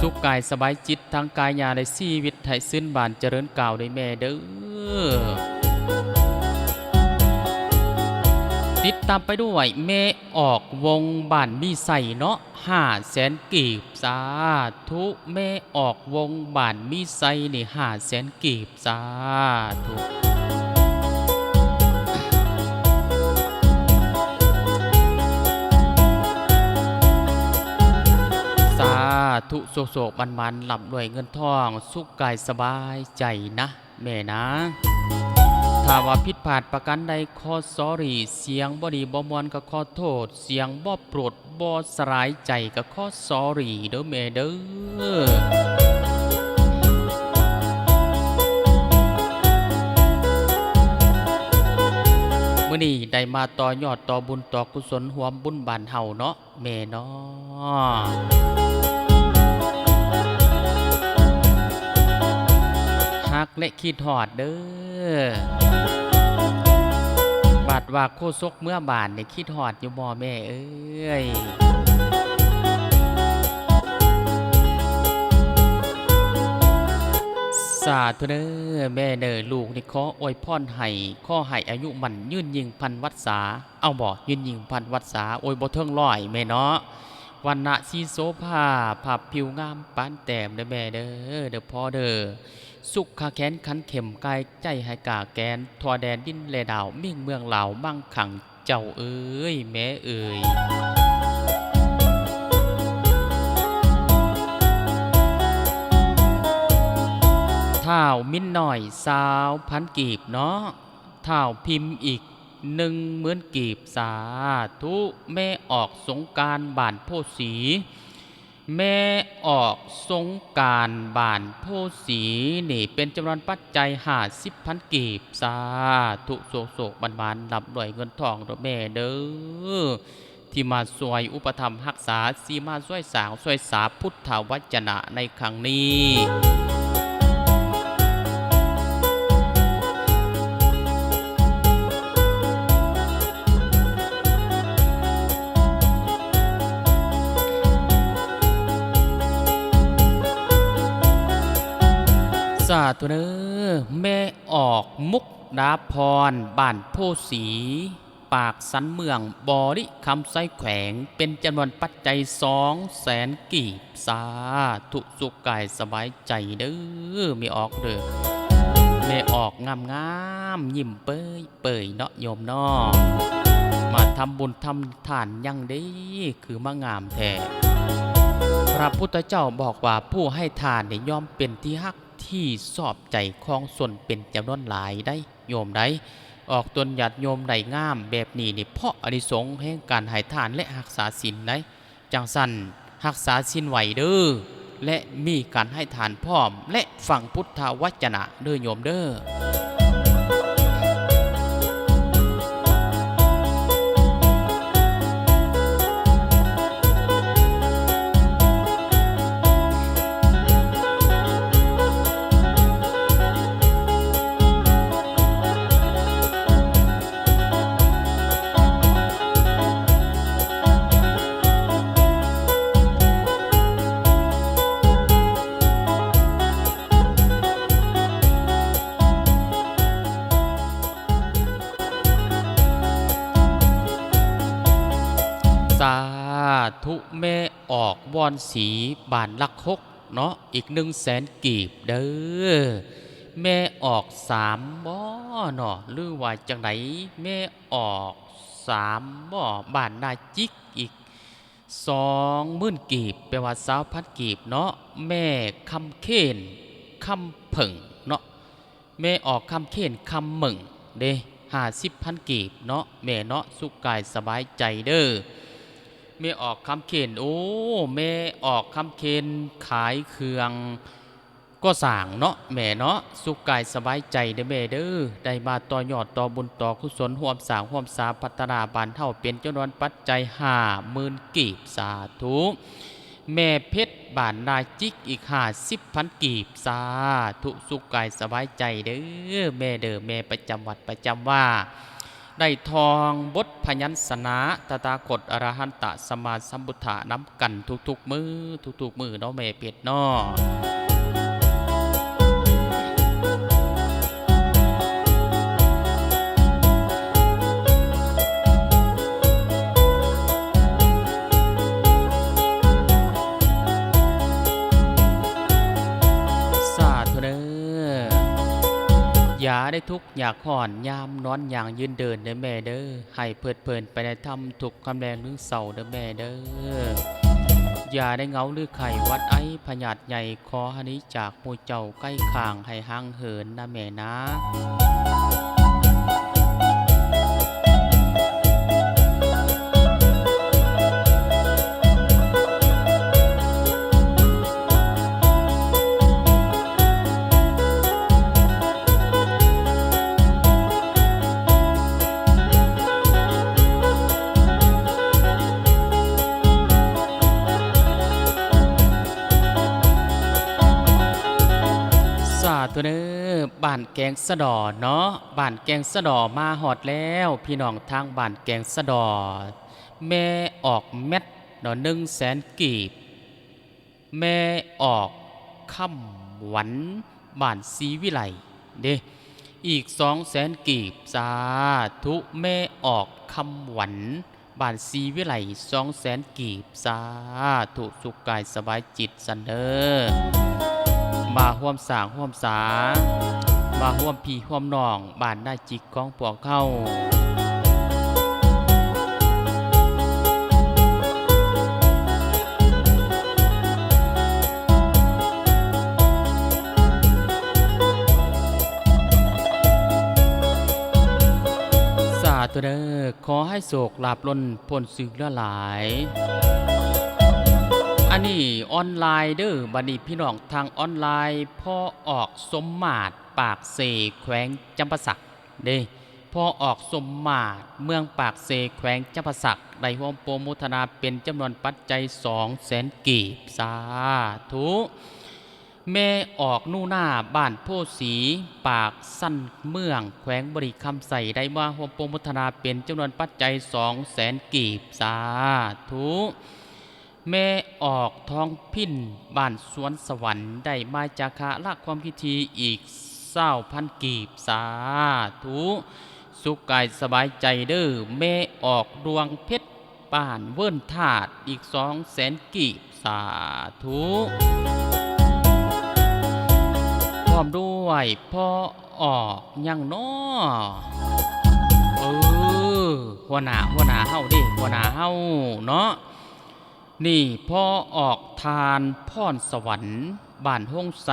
ສຸກກາຍສະບາຍຈິດ ທັງກາຍຍາ ແລະ ຊີວິດ ໃຫ້ຊື່ນບານຈະເລີນກ້າວເດີແມ່ເດີ. ຕິດຕາມໄປດ້ວຍແມ່ອອກວົງ ບ້ານມີໄຊເນາະ ຫ້າແສນກີບ ສາທຸ ແມ່ອອກວົງ ບ້ານມີໄຊນີ້ ຫ້າແສນກີບ ສາທຸ ສາທຸ ໂຊກໆ ໝານໆ ລ່ຳລວຍເງິນທອງ ສຸກກາຍສະບາຍໃຈນະ ແມ່ນາ. ຖ້າວ່າຜິດພາດປະການໃດ ຂໍ sorry ສຽງບໍ່ດີບໍ່ມ່ວນກໍຂໍໂທດ ສຽງບໍ່ໂປດບໍ່ສະຫຼາຍໃຈກໍຂໍ sorry ເດີແມ່ເດີ. ມື້ນີ້ໄດ້ມາຕໍ່ຍອດຕໍ່ບຸນຕໍ່ກຸສົນ ຮ່ວມບຸນບ້ານເຮົາເນາະ ແມ່ເນາະ ຮັກແລະຄິດຮອດເດີ. ບາດວ່າໂຄສົກເມືອບ້ານນີ້ ຄິດຮອດຢູ່ບໍ່ແມ່ເອີຍ? ສາທຸເດີແມ່ເດີ ລູກນີ້ຂໍອວຍພອນໃຫ້ ຂໍໃຫ້ອາຍຸໝັ້ນຍືນຍິ່ງພັນວັດສາ ເອົາບໍ່ ຍືນຍິ່ງພັນວັດສາ ໂອ້ຍ ບໍ່ເຖິງຮ້ອຍແມ່ເນາະ. ວັນນະສີໂສພາ ພາບຜິວງາມປານແຕ້ມເດີແມ່ເດີ ເດີພໍ່ເດີ. ສຸຂະແຂນຂັນເຂັ້ມ ກາຍໃຈໃຫ້ກ້າແກນ ທົ່ວແດນດິນແລດາວ ມິ່ງເມືອງລາວມັງຄັງ ເຈົ້າເອີຍ ແມ່ເອີຍ. ທ ທ້າວມິນນ້ອຍ ຊາວພັນກີບເນາະ, ທ້າວພິມອີກໜຶ່ງໝື່ນກີບ. ສາທຸ. ແມ່ອອກສົງການບ້ານໂພສີ, ແມ່ອອກສົງການບ້ານໂພສີນີ້ ເປັນຈຳນວນປັດໄຈຫ້າສິບພັນກີບ. ສາທຸ. ໂຊກໆ ໝານໆ ລ່ຳລວຍເງິນທອງເດີ້ແມ່ເດີ້. ທີ່ມາຊ່ວຍອຸປະຖຳຮັກສາ, ທີ່ມາຊ່ວຍສ້າງຊ່ວຍສາພຸດທະວະຈະນະໃນຄັ້ງນີ້. ສາທຸເດີ້. ແມ່ອອກ ມຸກດາພອນ ບ້ານໂພສີ ປາກສັນເມືອງ ບໍລິຄຳໄຊ ແຂວງ ເປັນຈຳນວນປັດໄຈສອງແສນກີບ. ສາທຸ. ສຸກກາຍສະບາຍໃຈເດີ້ແມ່ອອກເດີ້. ແມ່ອອກງາມໆ ຍິ້ມເປີຍໆ ເນາະໂຍມເນາະ. ມາທຳບຸນທຳທານຫຍັງເດ້ ຄືມາງາມແທ້. ພະພຸດທະເຈົ້າບອກວ່າ ຜູ້ໃຫ້ທານນີ້ຍ່ອມເປັນທີ່ຮັກທີ່ຊອບໃຈຂອງຊົນເປັນຈຳນວນຫຼາຍໃດ໋ ໂຍມໃດ໋. ອອກຕົນຍາດໂຍມໄດ້ງາມແບບນີ້ນີ້ ເພາະອານິສົງແຫ່ງການໃຫ້ທານ ແລະ ຮັກສາສິນໃດ໋. ຈັ່ງຊັ້ນ ຮັກສາສິນໄວ້ເດີ້ ແລະ ມີການໃຫ້ທານພ້ອມ ແລະ ຟັງພຸດທະວະຈະນະເດີ້ໂຍມເດີ້. ສາທຸ. ແມ່ອອກ ວອນສີ ບ້ານຫຼັກຫົກເນາະ ອີກໜຶ່ງແສນກີບເດີ້. ແມ່ອອກສາມບໍ່ເນາະ ຫຼືວ່າຈັ່ງໃດ? ແມ່ອອກສາມບໍ່ ບ້ານນາຈິກ ອີກສອງໝື່ນກີບ ແປວ່າຊາວພັນກີບເນາະ. ແມ່ຄຳເຄນ ຄຳເຜິ້ງເນາະ ແມ່ອອກຄຳເຄນ ຄຳເໝິ້ງເດ້ ຫ້າສິບພັນກີບເນາະແມ່ເນາະ. ສຸກກາຍສະບາຍໃຈເດີ້ ແມ່ອອກຄຳເຄນ. ໂອ້ ແມ່ອອກຄຳເຄນ ຂາຍເຄື່ອງກໍ່ສ້າງເນາະແມ່ເນາະ. ສຸກກາຍສະບາຍໃຈເດີ້ແມ່ເດີ້ ໄດ້ມາຕໍ່ຍອດຕໍ່ບຸນຕໍ່ກຸສົນ ຮ່ວມສ້າງຮ່ວມສາພັດທະນາບ້ານເຮົາ ເປັນຈຳນວນປັດໄຈຫ້າໝື່ນກີບ. ສາທຸ. ແມ່ເພັດ ບ້ານນາຈິກ ອີກຫ້າສິບພັນກີບ. ສາທຸ. ສຸກກາຍສະບາຍໃຈເດີ້ແມ່ເດີ້ ແມ່ປະຈຳວັດປະຈຳວາ ໄດ້ທ່ອງບົດພະຍັນຊະນະ ຕະຖາຄົດ ອະລະຫັນຕະ ສຳມາສຳພຸດທະ ນຳກັນທຸກໆມື້ ທຸກໆມື້ເນາະແມ່ເພັດເນາະ. ສາທຸເດີ້. ຢ່າໄດ້ທຸກ ຢາກຮ້ອນຍາມນອນຍ່າງຢືນເດີນເດີ້ແມ່ເດີ້ ໃຫ້ເພີດເພີນໄປໃນທຳທຸກຄ່ຳແລງເຖິງເຊົ້າເດີ້ແມ່ເດີ້. ຢ່າໄດ້ເຫງົາຫຼືໄຂ້ຫວັດໄອພະຍາດໃຫຍ່ ຂໍໃຫ້ໜີຈາກໝູ່ເຈົ້າໄກຂ້າງ ໃຫ້ຫ່າງເຫີນນະແມ່ນາ. ສາທຸເດີ້. ບ້ານແກງສະດໍເນາະ ບ້ານແກງສະດໍມາຮອດແລ້ວ ພີ່ນ້ອງທາງບ້ານແກງສະດໍ. ແມ່ອອກແມັດເນາະ ໜຶ່ງແສນກີບ. ແມ່ອອກຄຳຫວັນ ບ້ານສີວິໄລເດ້ ອີກສອງແສນກີບ. ສາທຸ. ແມ່ອອກຄຳຫວັນ ບ້ານສີວິໄລ ສອງແສນກີບ. ສາທຸ. ສຸກກາຍສະບາຍຈິດຊັ້ນເດີ້ ມາຮ່ວມສ້າງຮ່ວມສາ ມາຮ່ວມພີ່ຮ່ວມນ້ອງ ບ້ານນາຈິກຂອງພວກເຮົາ. ສ ຂໍໃຫ້ໂຊກລາບລົ້ນພົ້ນຊື່ຫຼາຍໆ. ອັນນີ້ອອນລາຍເດີ້ ບັດນີ້ພີ່ນ້ອງທາງອອນລາຍ ພໍ່ອອກສົມມາດ ປາກເຊ ແຂວງຈຳປາສັກເດ້. ພໍ່ອອກສົມມາດ ເມືອງປາກເຊ ແຂວງຈຳປາສັກ ໄດ້ຮ່ວມໂປໂມທະນາເປັນຈຳນວນປັດໄຈສອງແສນກີບ. ສາທຸ. ແມ່ອອກໜູນາ ບ້ານໂພສີ ປາກຊັນເມືອງ ແຂວງບໍລິຄຳໄຊ ໄດ້ມາຮ່ວມໂປໂມທະນາເປັນຈຳນວນປັດໄຈສອງແສນກີບ. ສາທຸ. ແມ່ອອກທອງພິນ ບ້ານສວນສະຫວັນ ໄດ້ມາຈາຄະລະຄວາມຄິດທີ່ອີກຊາວພັນກີບ. ສາທຸ. ສຸກກາຍສະບາຍໃຈເດີ້ ແມ່ອອກດວງເພັດ ບ້ານເວີນທາດ ອີກສອງແສນກີບ. ສາທຸ. ພ້ອມດ້ວຍພໍ່ອອກຫຍັງນໍ? ເອີ ຫົວໜ້າ ຫົວໜ້າເຮົາເດ້ ຫົວໜ້າເຮົາເນາະ. ນີ້ພໍ່ອອກທ່ານພອນສະຫວັນ ບ້ານໂຮງໄຊ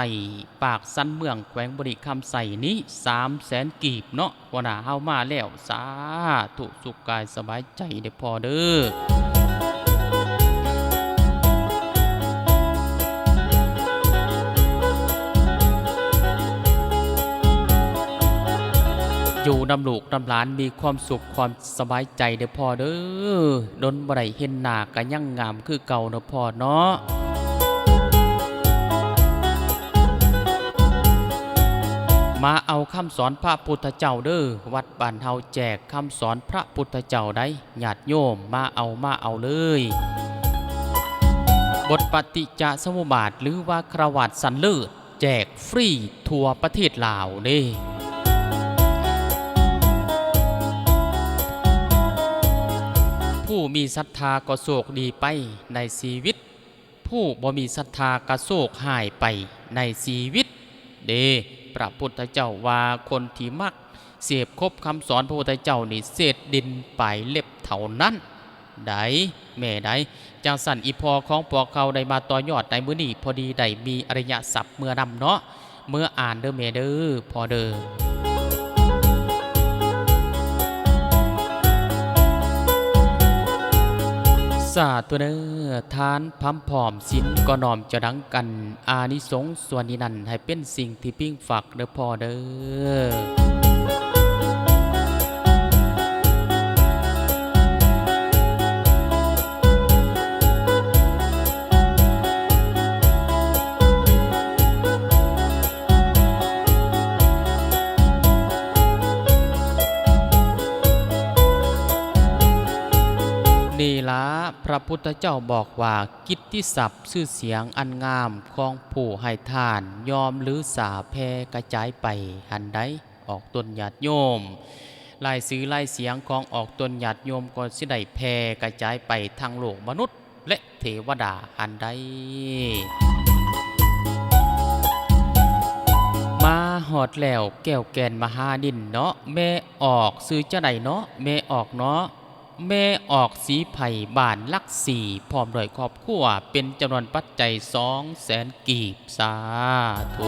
ປາກຊັນເມືອງ ແຂວງບໍລິຄຳໄຊນີ້ ສາມແສນກີບເນາະ. ຫົວໜ້າເຮົາມາແລ້ວ. ສາທຸ. ສຸກກາຍສະບາຍໃຈເດີ້ພໍ່ເດີ້. ຢູ່ນຳລູກນຳຫຼານມີຄວາມສຸກຄວາມສະບາຍໃຈເດີ້ພໍ່ເດີ້. ດົນບໍ່ໄດ້ເຫັນໜ້າກະຍັງງາມຄືເກົ່າເນາະພໍ່ເນາະ. ມາເອົາຄຳສອນພະພຸດທະເຈົ້າເດີ້. ວັດບ້ານເຮົາແຈກຄຳສອນພະພຸດທະເຈົ້າໃດ໋ ຍາດໂຍມມາເອົາ ມາເອົາເລີຍ. ບົດປະຕິຈຈະສະມຸບາດ ຫຼືວ່າຄະລາວາດຊັ້ນເລີດ ແຈກຟຣີທົ່ວປະເທດລາວເດ້. ຜູ້ມີສັດທາກໍໂຊກດີໄປໃນຊີວິດ, ຜູ້ບໍ່ມີສັດທາກໍໂຊກຮ້າຍໄປໃນຊີວິດເດ້. ພະພຸດທະເຈົ້າວ່າ ຄົນທີ່ມັກເສບຄົບຄຳສອນພະພຸດທະເຈົ້ານີ້ ເສດດິນປາຍເລັບເທົ່ານັ້ນ. ໃດ໋ ແມ່ໃດ໋. ຈັ່ງຊັ້ນ ອີ່ພໍ່ຂອງພວກເຮົາໄດ້ມາຕໍ່ຍອດໃນມື້ນີ້ ພໍດີໄດ້ມີອະລິຍະສັບເມືອນຳເນາະ, ເມືອອ່ານເດີ້ແມ່ເດີ້ ພໍ່ເດີ້. ສາທຸເດີ້. ທານພຳພ້ອມ ສິນກໍນ້ອມຈະດັງກັນ, ອານິສົງສ່ວນນີ້ນັ້ນ ໃຫ້ເປັນສິ່ງທີ່ພິງຝາກເດີ້ພໍ່ເດີ້. ນີ້ລະ ພະພຸດທະເຈົ້າບອກວ່າ ກິດຕິສັບຊື່ສຽງອັນງາມຂອງຜູ້ໃຫ້ທານ ຍ່ອມລືສາແຜ່ກະຈາຍໄປຫັ້ນໃດ໋ ອອກຕົນຍາດໂຍມ. ລາຍຊື່ລາຍສຽງຂອງອອກຕົນຍາດໂຍມກໍຊິໄດ້ແຜ່ກະຈາຍໄປທັງໂລກມະນຸດ ແລະ ເທວະດາຫັ້ນໃດ໋. ມາຮອດແລ້ວແກ້ວແກ່ນມະຫານິນເນາະ ແມ່ອອກຊື່ຈັ່ງໃດເນາະ ແມ່ອອກເນາະ? ແມ່ອອກສີໄພ ບ້ານຫຼັກສີ່ ພ້ອມດ້ວຍຄອບຄົວ ເປັນຈຳນວນປັດໄຈສອງແສນກີບ. ສາທຸ.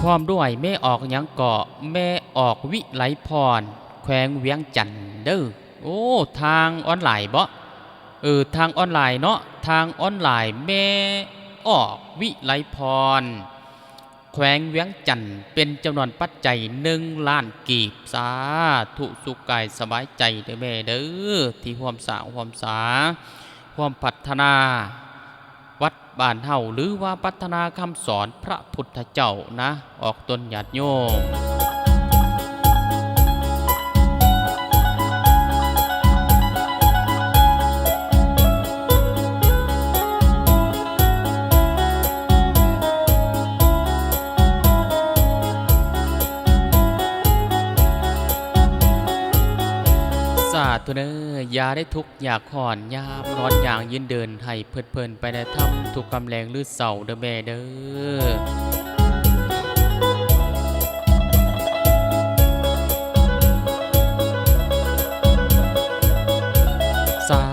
ພ້ອມດ້ວຍແມ່ອອກຫຍັງເກາະ? ແມ່ອອກວິໄລພອນ ແຂວງວຽງຈັນເດີ້. ໂອ້ ທາງອອນລາຍເບາະ? ເອີ ທາງອອນລາຍເນາະ ທາງອອນລາຍ ແມ່ອອກວິໄລພອນ ແຂວງວຽງຈັນ ເປັນຈຳນວນປັດໄຈໜຶ່ງລ້ານກີບ. ສາທຸ. ສຸກກາຍສະບາຍໃຈເດີ້ແມ່ເດີ້ ທີ່ຮ່ວມສ້າງຮ່ວມສາ ຮ່ວມພັດທະນາວັດບ້ານເຮົາ ຫຼືວ່າພັດທະນາຄຳສອນພະພຸດທະເຈົ້ານະ ອອກຕົນຍາດໂຍມ. ສາທຸເດີ້. ຢ່າໄດ້ທຸກ ຢາກຮ້ອນຍາມນອນຍ່າງຢືນເດີນ ໃຫ້ເພີດເພີນໄປໃນທຳທຸກຄ່ຳແລງຫຼືເຊົ້າເດີ້ແມ່ເດີ້. ສາ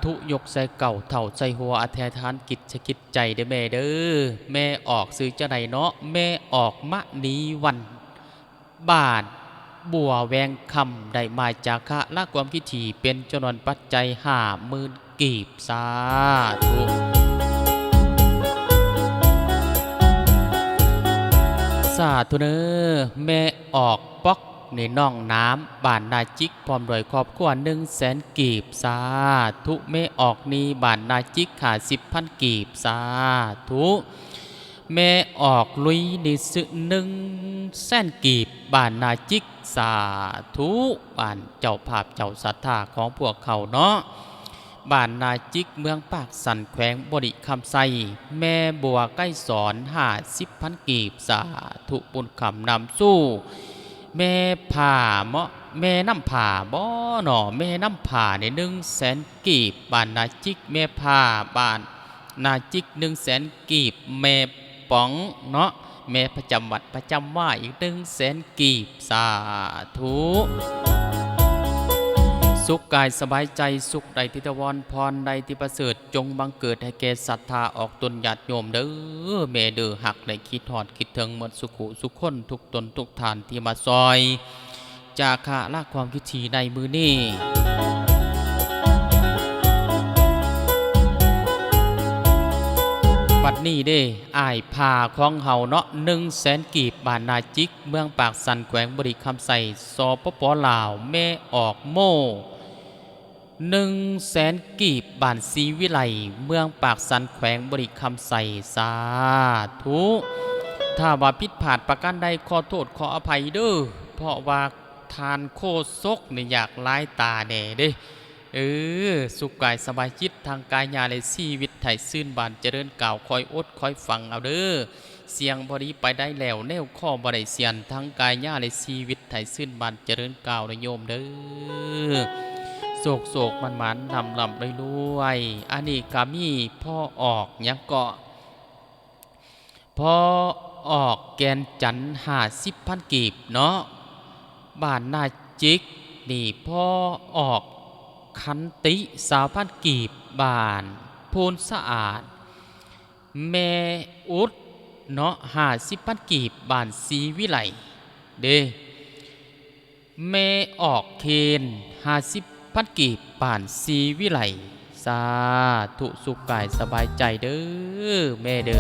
ທຸ. ຍົກໃສ່ເກົ້າເທົ່າໃສ່ຫົວ ອະທິຖານຈິດໃສ່ຈິດໃຈເດີ້ແມ່ເດີ້. ແມ່ອອກຊື່ຈັ່ງໃດເນາະ? ແມ່ອອກມະນີວັນ ບ້ານ ບົວແວງຄຳ ໄດ້ມາຈາຄະລະຄວາມຄິດທີ່ເປັນຈຳນວນປັດໄຈຫ້າໝື່ນກີບ. ສາທຸ ສາທຸເນີ. ແມ່ອອກ ປອກ ນີ້ ນ້ອງໜາມ ບ້ານນາຈິກ ພ້ອມດ້ວຍຄອບຄົວ ໜຶ່ງແສນກີບ. ສາທຸ. ແມ່ອອກ ນີ້ ບ້ານນາຈິກ ຫ້າສິບພັນກີບ. ສາທຸ. ແມ່ອອກ ລຸຍ ນີ້ ໜຶ່ງແສນກີບ ບ້ານນາຈິກ. ສາທຸ. ບ້ານເຈົ້າພາບເຈົ້າສັດທາຂອງພວກເຂົາເນາະ ບ້ານນາຈິກ ເມືອງປາກຊັນ ແຂວງບໍລິຄຳໄຊ. ແມ່ບົວໄກສອນ ຫ້າສິບພັນກີບ. ສາທຸ. ບຸນຄຳນຳຊູ ແມ່ຜາເມາະ ແມ່ນ້ຳຜາບໍເນາະ ແມ່ນ້ຳຜານີ້ ໜຶ່ງແສນກີບ ບ້ານນາຈິກ. ແມ່ຜາ ບ້ານນາຈິກ ໜຶ່ງແສນກີບ. ແມ່ ປອງເນາະ ແມ່ປະຈຳວັດປະຈຳວາ ອີກໜຶ່ງແສນກີບ. ສາທຸ. ສຸກກາຍສະບາຍໃຈ ສຸກໃດທີ່ຖາວອນ ພອນໃດທີ່ປະເສີດ ຈົ່ງບັງເກີດໃຫ້ແກ່ສັດທາອອກຕົນຍາດໂຍມເດີ ແມ່ເດີ. ຮັກ ແລະ ຄິດຮອດຄິດເຖິງໝົດສຸຂູສຸຄົນ ທຸກຕົນທຸກທ່ານທີ່ມາຊ່ອຍ ຈາຄະລະຄວາມຄິດທີ່ໃນມື້ນີ້. ບັດນີ້ເດ້ ອ້າຍຜາຂອງເຮົາເນາະ ໜຶ່ງແສນກີບ ບ້ານນາຈິກ ເມືອງປາກຊັນ ແຂວງບໍລິຄຳໄຊ ສປປ ລາວ. ແມ່ອອກໂມ ໜຶ່ງແສນກີບ ບ້ານສີວິໄລ ເມືອງປາກຊັນ ແຂວງບໍລິຄຳໄຊ. ສາທຸ. ຖ້າວ່າຜິດພາດປະການໃດ ຂໍໂທດຂໍອະໄພເດີ ເພາະວ່າທ່ານໂຄສົກນີ້ຢາກລາຍຕາແດ່ເດ້. ເອີ ສຸກກາຍສະບາຍຈິດ ທັງກາຍາ ແລະ ຊີວິດ ໃຫ້ຊື່ນບານຈະເລີນກ້າວ ຄອຍອົດຄອຍຟັງເອົາເດີ. ສຽງບໍ່ດີໄປໃດແລ້ວ ແນວຄໍບໍ່ໄດ້ສຽນ ທັງກາຍາ ແລະ ຊີວິດ ໃຫ້ຊື່ນບານຈະເລີນກ້າວເດີໂຍມເດີ. ໂຊກໆ ໝານໆ ລ່ຳໆ ລວຍໆ. ອັນນີ້ກະມີພໍ່ອອກ ຫຍັງເກາະ ພໍ່ອອກ ແກ່ນຈັນ ຫ້າສິບພັນກີບເນາະ ບ້ານນາຈິກ. ນີ້ ພໍ່ອອກ ຂັນຕິ ຊາວພັນກີບ ບ້ານໂພນສະອາດ. ແມ່ອຸດເນາະ ຫ້າສິບພັນກີບ ບ້ານສີວິໄລເດ້. ແມ່ອອກ ເຄນ ຫ້າສິບພັນກີບ ບ້ານສີວິໄລ. ສາທຸ ສຸກກາຍສະບາຍໃຈເດີ ແມ່ເດີ.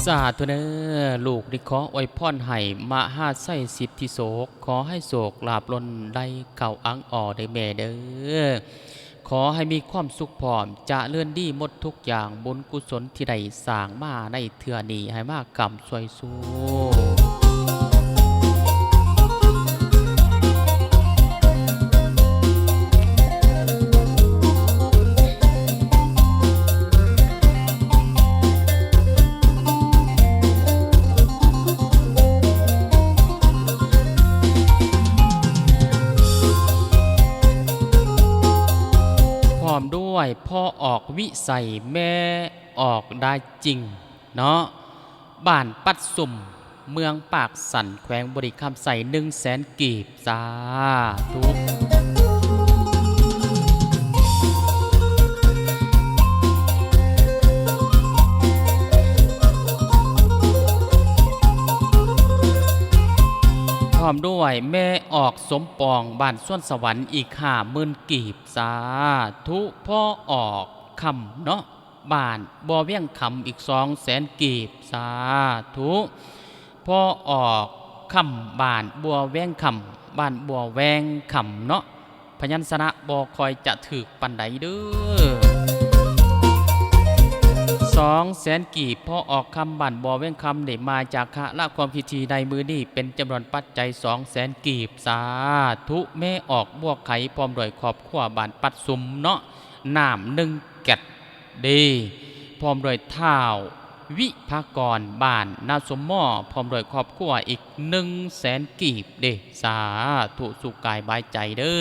ສາທຸເດີ ລູກນີ້ຂໍອວຍພອນໃຫ້ມະຫາໄຊສິດທິໂສກ ຂໍໃຫ້ໂຊກລາບລົ້ນໄຫຼເຂົ້າອັງອໍເດີແມ່ເດີ. ຂໍໃຫ້ມີຄວາມສຸກພ້ອມ ຈະເລີນດີໝົດທຸກຢ່າງ ບຸນກຸສົນທີ່ໄດ້ສ້າງມາໃນເທື່ອນີ້ ໃຫ້ມາຄ້ຳຊ່ວຍຊູ ພ້ອມດ້ວຍພໍ່ອອກ ວິໄສ ແມ່ອອກ ດາຈິງ ເນາະ ບ້ານປັດຊຸມ ເມືອງປາກຊັນ ແຂວງບໍລິຄຳໄຊ ໜຶ່ງແສນກີບ. ສາທຸ. ພ້ອມດ້ວຍແມ່ອອກ ສົມປອງ ບ້ານສວນສະຫວັນ ອີກຫ້າໝື່ນກີບ. ສາທຸ. ພໍ່ອອກ ຄຳ ເນາະ ບ້ານບົວວຽງຄຳ ອີກສອງແສນກີບ. ສາທຸ. ພໍ່ອອກ ຄຳ ບ້ານບົວແວງຄຳ ບ້ານບົວແວງຄຳເນາະ ພະຍັນຊະນະບໍ່ຄ່ອຍຈະຖືກປານໃດເດີ. ສອງແສນກີບ ພໍ່ອອກ ຄຳ ບ້ານບົວແວງຄຳ ໄດ້ມາຈາກຄະລະຄວາມຄິດທີ່ໃນມື້ນີ້ ເປັນຈຳນວນປັດໄຈສອງແສນກີບ. ສາທຸ. ແມ່ອອກ ບົວໄຂ ພ້ອມດ້ວຍຄອບຄົວ ບ້ານປັດຊຸມເນາະ ນ້ຳໜຶ່ງແກັດ ເດ້ ພ້ອມດ້ວຍທ້າວວິພາກອນ ບ້ານນາສົມມໍ ພ້ອມດ້ວຍຄອບຄົວ ອີກໜຶ່ງແສນກີບເດ້. ສາທຸ ສຸກກາຍສະບາຍໃຈເດີ.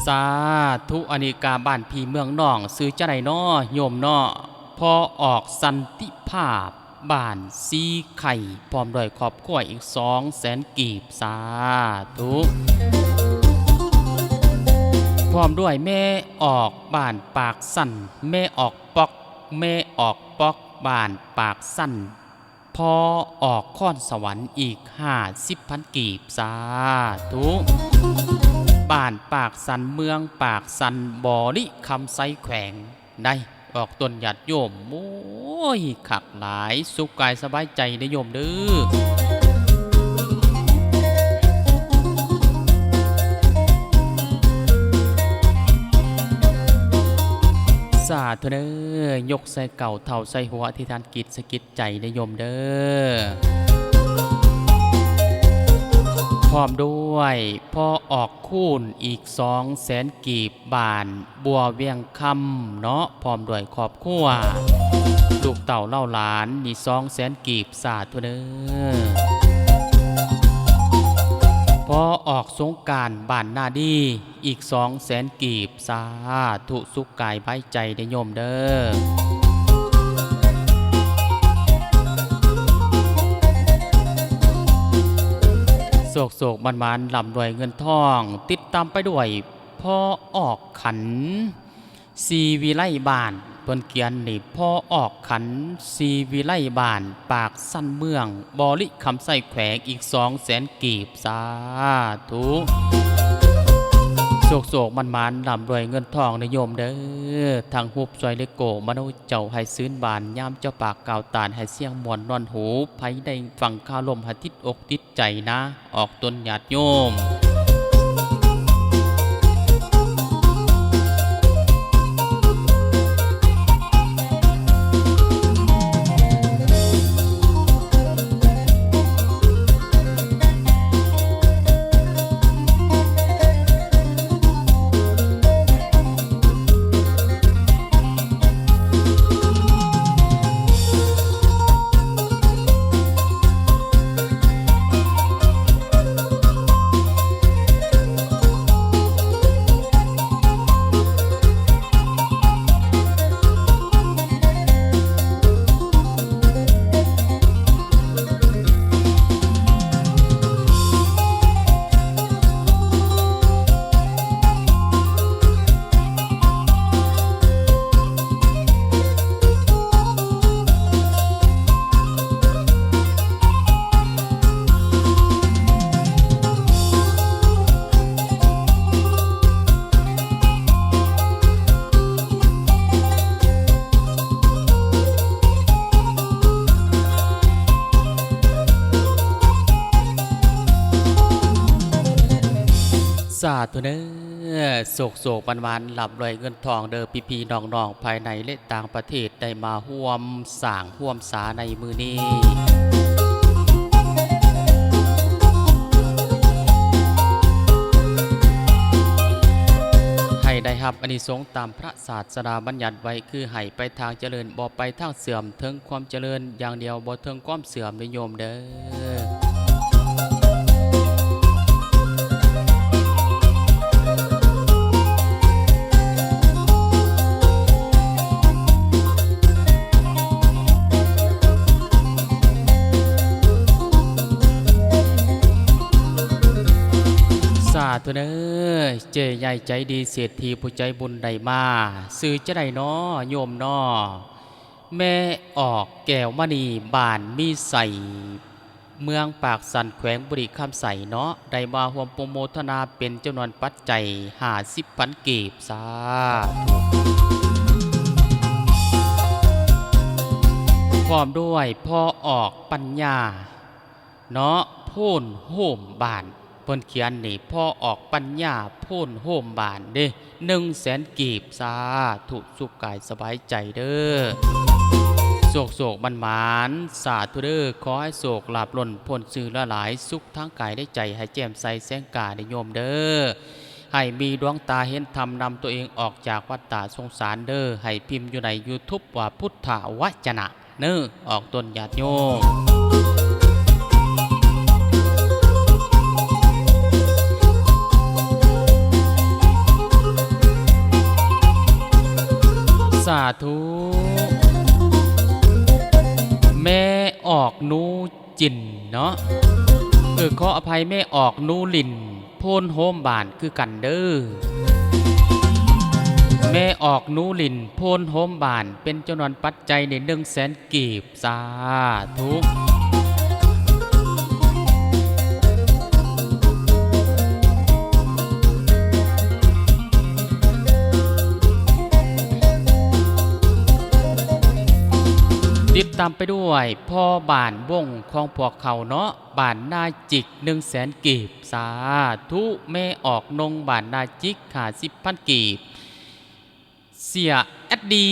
ສາທຸ ອັນນີ້ກະບ້ານພີ່ເມືອງນ້ອງ ຊື່ຈັ່ງໃດເນາະໂຍມເນາະ? ພໍ່ອອກສັນຕິພາບ ບ້ານສີໄຂ່ ພ້ອມດ້ວຍຄອບຄົວອີກສອງແສນກີບ ສາທຸ ພ້ອມດ້ວຍແມ່ອອກ ບ້ານປາກຊັນ ແມ່ອອກ ປອກ ແມ່ອອກປອກ ບ້ານປາກຊັນ ພໍ່ອອກຄອນສະຫວັນ ອີກຫ້າສິບພັນກີບ ສາທຸ ບ້ານປາກຊັນ ເມືອງປາກຊັນ ບໍລິຄຳໄຊ ແຂວງໃດ ອອກຕົນຍາດໂຍມ ໂອ້ຍ ຄັກຫຼາຍ ສຸກກາຍສະບາຍໃຈເດີໂຍມເດີ. ສາທຸເດີ ຍົກໃສ່ເກົ້າເທົ້າໃສ່ຫົວ ອະທິຖານກິດສະກິດໃຈເດີໂຍມເດີ. ພ້ອມດ້ວຍພໍ່ອອກຄູນ ອີກສອງແສນກີບ ບ້ານບົວວຽງຄຳເນາະ ພ້ອມດ້ວຍຄອບຄົວ ລູກເຕົ້າເຫຼົ່າຫຼານ ນີ້ສອງແສນກີບ ສາທຸເດີ. ພໍ່ອອກສົງການ ບ້ານນາດີ ອີກສອງແສນກີບ ສາທຸ ສຸກກາຍສະບາຍໃຈເດີໂຍມເດີ. ໂຊກໆ ໝານໆ ລ່ຳລວຍເງິນທອງ ຕິດຕາມໄປດ້ວຍ ພໍ່ອອກຂັນ ສີວິໄລບ້ານ ເພິ່ນຂຽນນີ້ ພໍ່ອອກຂັນ ສີວິໄລບ້ານ ປາກຊັນ ເມືອງບໍລິຄຳໄຊ ແຂວງ ອີກສອງແສນກີບ ສາທຸ ໂຊກໆ ໝານໆ ລ່ຳລວຍເງິນທອງເດີໂຍມເດີ. ທັງຮູບຊ່ອຍເລໂກ ມະໂນເຈົ້າ ໃຫ້ຊື່ນບານ ຍາມເຈົ້າປາກກ່າວຕານ ໃຫ້ສຽງມ່ວນນວນຫູ ໃຜໄດ້ຟັງຄາລົມ ໃຫ້ຕິດອົກຕິດ ໃຈນະ ອອກຕົນຍາດໂຍມ. ສາທຸເດີ ໂຊກໆ ໝານໆ ລ່ຳລວຍເງິນທອງເດີ ພີ່ໆ ນ້ອງໆ ພາຍໃນ ແລະ ຕ່າງປະເທດ ໄດ້ມາຮ່ວມສ້າງຮ່ວມສາໃນມື້ນີ້ ໃຫ້ໄດ້ຮັບອານິສົງຕາມພະ ສາສະດາບັນຍັດໄວ້ ຄືໃຫ້ໄປທາງຈະເລີນ ບໍ່ໄປທາງເສື່ອມ, ເຖິງຄວາມຈະເລີນຢ່າງດຽວ ບໍ່ເຖິງຄວາມເສື່ອມເດີໂຍມເດີ. ສາທຸເດີ ເຈ້ໃຫຍ່ໃຈດີ ເສດຖີຜູ້ໃຈບຸນໄດ້ມາ ຊື່ຈະໃດນໍໂຍມນໍ? ແມ່ອອກ ແກ້ວມະນີ ບ້ານມີໄຊ ເມືອງປາກຊັນ ແຂວງບໍລິຄຳໄຊເນາະ ໄດ້ມາຮ່ວມໂປໂມທະນາເປັນຈຳນວນປັດໄຈຫ້າສິບພັນກີບ ສາທຸ ພ້ອມດ້ວຍພໍ່ອອກ ປັນຍາ ເນາະ ໂພນໂຮມບ້ານ ເພິ່ນຂຽນນີ້ ພໍ່ອອກ ປັນຍາ ໂພນໂຮມບ້ານເດ້ ໜຶ່ງແສນກີບ ສາທຸ ສຸກກາຍສະບາຍໃຈເດີ ໂຊກໆ ໝານໆ ສາທຸເດີ ຂໍໃຫ້ໂຊກລາບລົ້ນ ພົ້ນຊື່ຫຼາຍໆ ສຸກທາງກາຍແລະໃຈ ໃຫ້ແຈ່ມໃສແສງກາເດີໂຍມເດີ ໃຫ້ມີດວງຕາເຫັນທຳ ນຳຕົວເອງອອກຈາກວັດຕະສົງສານເດີ ໃຫ້ພິມຢູ່ໃນຢູທູບວ່າ ພຸດທະວະຈະນະ ເນີ ອອກຕົນຍາດໂຍມ. າທຸ. ແມ່ອອກນູຈິນເນາະ ເອີ ຂໍອະໄພ ແມ່ອອກນູລິນ ໂພນໂຮມບານຄືກັນເດີ. ແມ່ອອກນູລິນ ໂພນໂຮມບານ ເປັນຈຳນວນປັດໄຈໃນໜຶ່ງແສນກີບ. ສາທຸ. ຕິດຕາມໄປດ້ວຍພໍ່ບ້ານວົງຂອງພວກເຂົາເນາະ ບ້ານນາຈິກ ໜຶ່ງແສນກີບ. ສາທຸ. ແມ່ອອກນົງ ບ້ານນາຈິກ ຫ້າສິບພັນກີບ. ເສຍແອັດດີ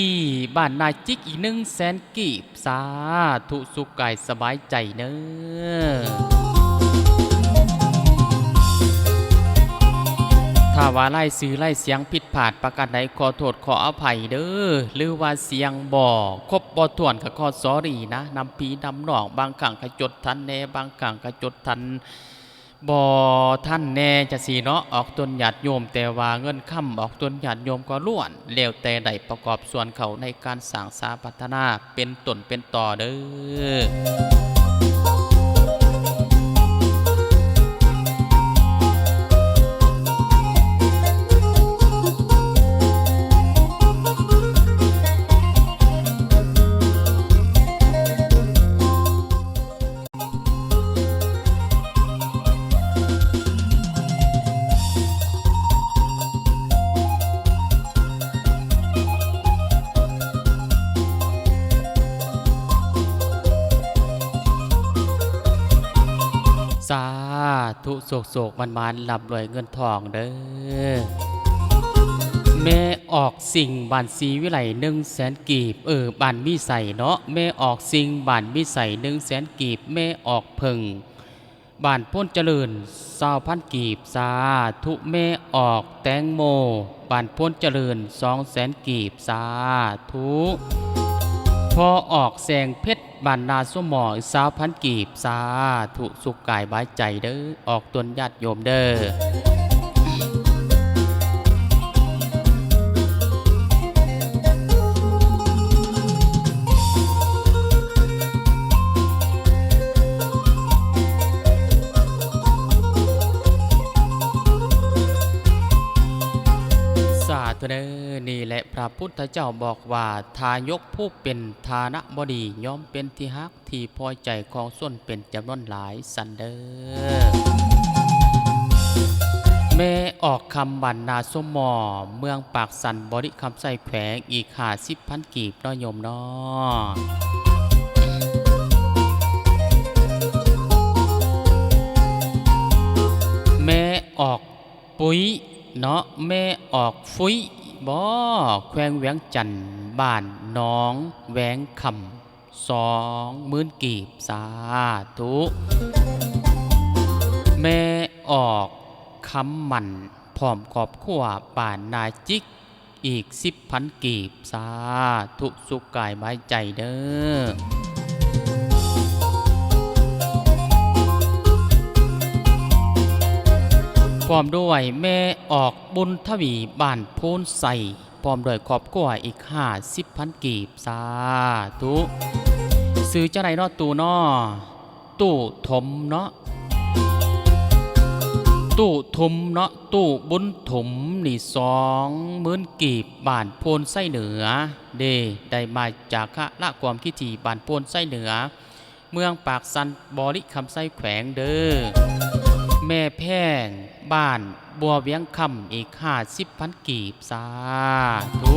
ບ້ານນາຈິກ ອີກໜຶ່ງແສນກີບ. ສາທຸ ສຸກກາຍສະບາຍໃຈເນີ. ຖ້າວ່າລາຍຊື່ລາຍສຽງຜິດພາດປະການໃດ ຂໍໂທດຂໍອະໄພເດີ ຫຼືວ່າສຽງບໍ່ຄົບບໍ່ຖ້ວນ ກໍຂໍ sorry ນະ ນຳພີ່ນຳນ້ອງ. ບາງຄັ້ງກໍຈົດທັນແດ່ ບາງຄັ້ງກໍຈົດທັນ ບໍ່ທັນແດ່ຈັ່ງຊີ້ເນາະ ອອກຕົນຍາດໂຍມ, ແຕ່ວ່າເງິນຄຳອອກຕົນຍາດໂຍມກໍລ້ວນແລ້ວແຕ່ໄດ້ປະກອບສ່ວນເຂົ້າໃນການສ້າງສາພັດທະນາເປັນຕົ້ນເປັນຕໍເດີ້. ສາທຸ ໂຊກໆ ໝານໆ ລ່ຳລວຍເງິນທອງເດີ້. ແມ່ອອກສິງ ບ້ານສີວິໄລ ໜຶ່ງແສນກີບ ເອີ ບ້ານມີໄຊເນາະ ແມ່ອອກສິງ ບ້ານມີໄຊ ໜຶ່ງແສນກີບ. ແມ່ອອກເຜິ້ງ ບ້ານໂພນຈະເລີນ ຊາວພັນກີບ. ສາທຸ. ແມ່ອອກແຕງໂມ ບ້ານໂພນຈະເລີນ ສອງແສນກີບ. ສາທຸ. ພໍ່ອອກແສງເພັດ ບ້ານນາສົມໝໍ ຊາວພັນກີບ. ສາທຸ ສຸກກາຍສະບາຍໃຈເດີ້ ອອກຕົນຍາດໂຍມເດີ້. ສາທຸເດີ້. ນີ້ແຫຼະ ພະພຸດທະເຈົ້າບອກວ່າ ຖ້າຍົກຜູ້ເປັນຖານະບໍ່ດີ ຍອມເປັນທີ່ຮັກ ທີ່ພໍໃຈຂອງຊົນເປັນຈຳນວນຫຼາຍ ຊັ້ນເດີ້. ແມ່ອອກຄຳ ບ້ານນາສົມໝໍ ເມືອງປາກຊັນ ບໍລິຄຳໄຊ ແຂວງ ອີກຫ້າສິບພັນກີບເນາະໂຍມເນາະ. ແມ່ອອກປຸ້ຍເນາະ ແມ່ອອກຟຸ້ຍບໍ ແຂວງວຽງຈັນ ບ້ານໜອງແວງຄຳ ສອງໝື່ນກີບ. ສາທຸ. ແມ່ອອກຄຳໝັ້ນ ພ້ອມຄອບຄົວ ບ້ານນາຈິກ ອີກສິບພັນກີບ. ສາທຸ ສຸກກາຍສະບາຍໃຈເດີ້. ພ້ອມດ້ວຍແມ່ອອກບຸນທະວີ ບ້ານໂພນໄຊ ພ້ອມດ້ວຍຄອບຄົວອີກຫ້າສິບພັນກີບ. ສາທຸ. ຊື່ຈັ່ງໃດເນາະ ຕູ້ເນາະ? ຕູ້ຖົມເນາະ ຕູ້ຖົມເນາະ ຕູ້ບຸນຖົມນີ້ ສອງໝື່ນກີບ ບ້ານໂພນໄຊເໜືອເດ້ ໄດ້ມາຈາກຄະລະຄວາມຄິດທີ່ ບ້ານໂພນໄຊເໜືອ ເມືອງປາກຊັນ ບໍລິຄຳໄຊ ແຂວງເດີ້. ແມ່ແພງ ບ້ານບົວວຽງຄຳ ອີກຫ້າສິບພັນກີບ. ສາທຸ.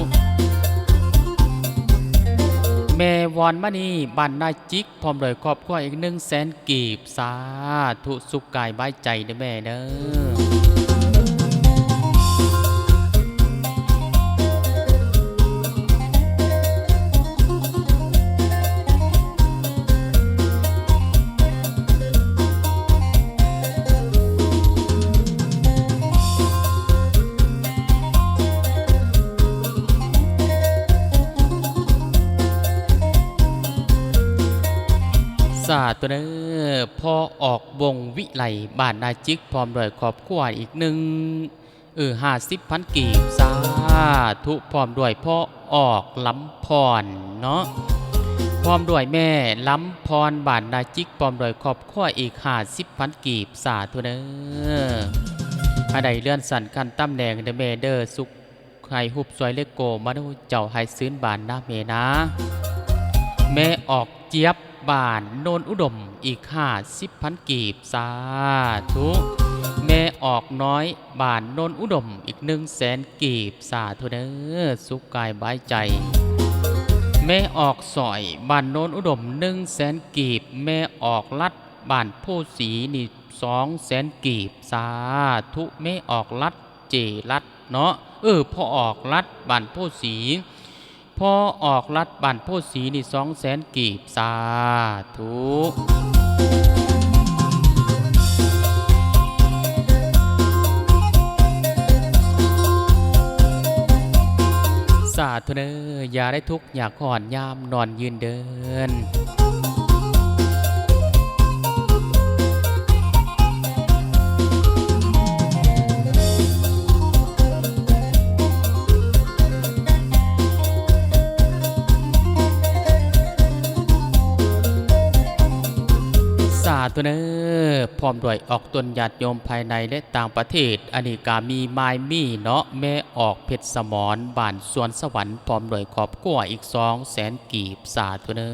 ແມ່ວອນມະນີ ບ້ານນາຈິກ ພ້ອມດ້ວຍຄອບຄົວ ອີກໜຶ່ງແສນກີບ. ສາທຸ ສຸກກາຍສະບາຍໃຈເດີ້ແມ່ເດີ້. ສາທຸເດີ້. ພໍ່ອອກ ວົງວິໄລ ບ້ານນາຈິກ ພ້ອມດ້ວຍຄອບຄົວ ອີກໜຶ່ງ ເອີ ຫ້າສິບພັນກີບ. ສາທຸ. ພ້ອມດ້ວຍພໍ່ ອອກ ລຳພອນເນາະ ພ້ອມດ້ວຍແມ່ ລຳພອນ ບ້ານນາຈິກ ພ້ອມດ້ວຍຄອບຄົວອີກຫ້າສິບພັນກີບ ສາທຸເດີ. ໃຫ້ໄດ້ເລື່ອນຊັ້ນຂັ້ນຕຳແໜ່ງເດີແມ່ເດີ ສຸກໃຫ້ຮູບສວຍເລໂກມະໂນເຈົ້າໃຫ້ຊື່ນບານນະແມ່ນາ. ແມ່ອອກ ຈຽບ ບ້ານໂນນອຸດົມ ອີກຫ້າສິບພັນກີບ ສາທຸ. ແມ່ອອກນ້ອຍ ບ້ານໂນນອຸດົມ ອີກໜຶ່ງແສນກີບ ສາທຸເດີ ສຸກກາຍບາຍໃຈ. ແມ່ອອກສອຍ ບ້ານໂນນອຸດົມ ໜຶ່ງແສນກີບ. ແມ່ອອກລັດ ບ້ານໂພສີ ນີ້ ສອງແສນກີບ ສາທຸ. ແມ່ອອກລັດ ເຈລັດເນາະ ເອີ ພໍ່ອອກລັດ ບ້ານໂພສີ ພໍ່ອອກລັດ ບ້ານໂພສີ ນີ້ ສອງແສນກີບ ສາທຸ ສາທຸເດີ. ຢ່າໄດ້ທຸກ ຢາກຮ້ອນຍາມນອນຢືນເດີນ. ສາທຸເດີ ພ້ອມດ້ວຍອອກຕົນຍາດໂຍມພາຍໃນ ແລະ ຕ່າງປະເທດ. ອັນນີ້ກະມີມາຍມີເນາະ ແມ່ອອກ ເພັດສະໝອນ ບ້ານສວນສະຫວັນ ພ້ອມດ້ວຍຄອບຄົວອີກສອງແສນກີບ ສາທຸເດີ.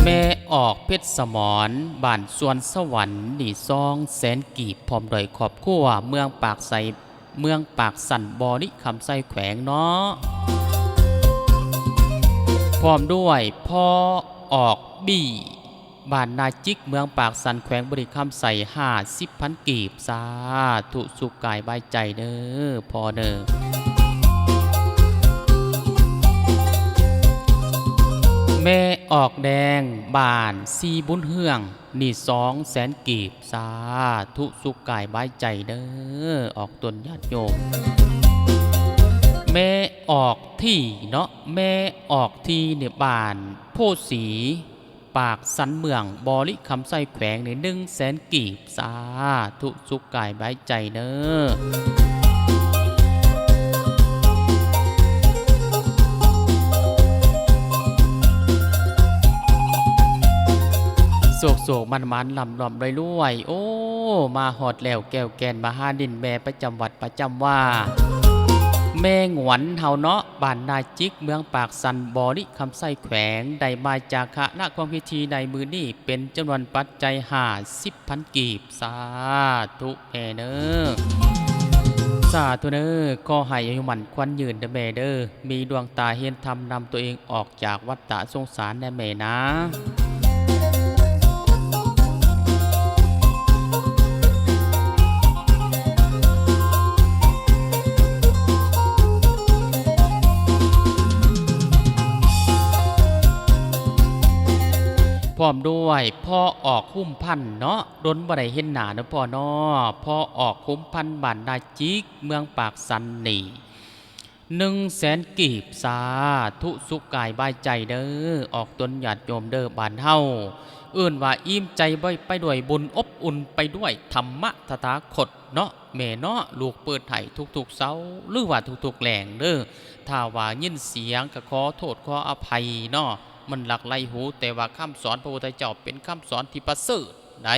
ແມ່ອອກ ເພັດສະໝອນ ບ້ານສວນສະຫວັນ ນີ້ ສອງແສນກີບ ພ້ອມດ້ວຍຄອບຄົວ ເມືອງປາກໄຊ ເມືອງປາກຊັນ ບໍລິຄຳໄຊ ແຂວງເນາະ ພ້ອມດ້ວຍພໍ່ອອກ ບີ້ ບ້ານນາຈິກ ເມືອງປາກຊັນ ແຂວງບໍລິຄຳໄຊ ຫ້າສິບພັນກີບ ສາທຸ ສຸກກາຍບາຍໃຈເດີພໍ່ເດີ. ແມ່ອອກແດງ ບ້ານຊີບຸນເຮືອງ ນີ້ ສອງແສນກີບ ສາທຸ ສຸກກາຍບາຍໃຈເດີ ອອກຕົນຍາດໂຍມ. ແມ່ອອກ ທີ ເນາະ ແມ່ອອກ ທີ ນີ້ ບ້ານໂພສີ ປາກຊັນ ເມືອງບໍລິຄຳໄຊ ແຂວງ ນີ້ ໜຶ່ງແສນກີບ ສາທຸ ສຸກກາຍບາຍໃຈເດີ. ໂຊກໆ ໝານໆ ລ່ຳໆ ລວຍໆ. ໂອ້ ມາຮອດແລ້ວ ແກ້ວແກ່ນມະຫານິນ ແມ່ປະຈຳວັດ ປະຈຳວາ ແມ່ງວນເຮົາເນາະ ບ້ານນາຈິກ ເມືອງປາກຊັນ ບໍລິຄຳໄຊ ແຂວງ ໄດ້ມາຈາຄະນະຄວາມພິທີໃນມື້ນີ້ ເປັນຈຳນວນປັດໄຈຫ້າສິບພັນກີບ ສາທຸແມ່ເດີ ສາທຸເດີ. ຂໍໃຫ້ອາຍຸໝັ້ນຂວັນຍືນເດີແມ່ເດີ ມີດວງຕາເຫັນທຳ ນຳຕົວເອງອອກຈາກວັດຕະສົງສານແດ່ແມ່ນາ. ພ້ອມດ້ວຍພໍ່ອອກ ຮຸມພັນ ເນາະ ດົນບໍ່ໄດ້ເຫັນໜ້າເນາະພໍ່ເນາະ ພໍ່ອອກ ຮຸມພັນ ບ້ານນາຈິກ ເມືອງປາກຊັນນີ້ ໜຶ່ງແສນກີບ ສາທຸ ສຸກກາຍບາຍໃຈເດີ ອອກຕົນຍາດໂຍມເດີ ບ້ານເຮົາ ເອີ້ນວ່າອີ່ມໃຈໄວ້ໄປດ້ວຍບຸນ ອົບອຸ່ນໄປດ້ວຍທຳມະຕະຖາຄົດເນາະແມ່ເນາະ ລູກເປີດໃຫ້ທຸກໆເຊົ້າ ຫຼືວ່າທຸກໆແລງເດີ. ຖ້າວ່າຍິນສຽງກະຂໍໂທດຂໍອະໄພເນາະ ມັນຫຼັກໄຫຼຫູ ແຕ່ວ່າຄຳສອນພະພຸດທະເຈົ້າເປັນຄຳສອນທີ່ປະເສີດ ໄດ້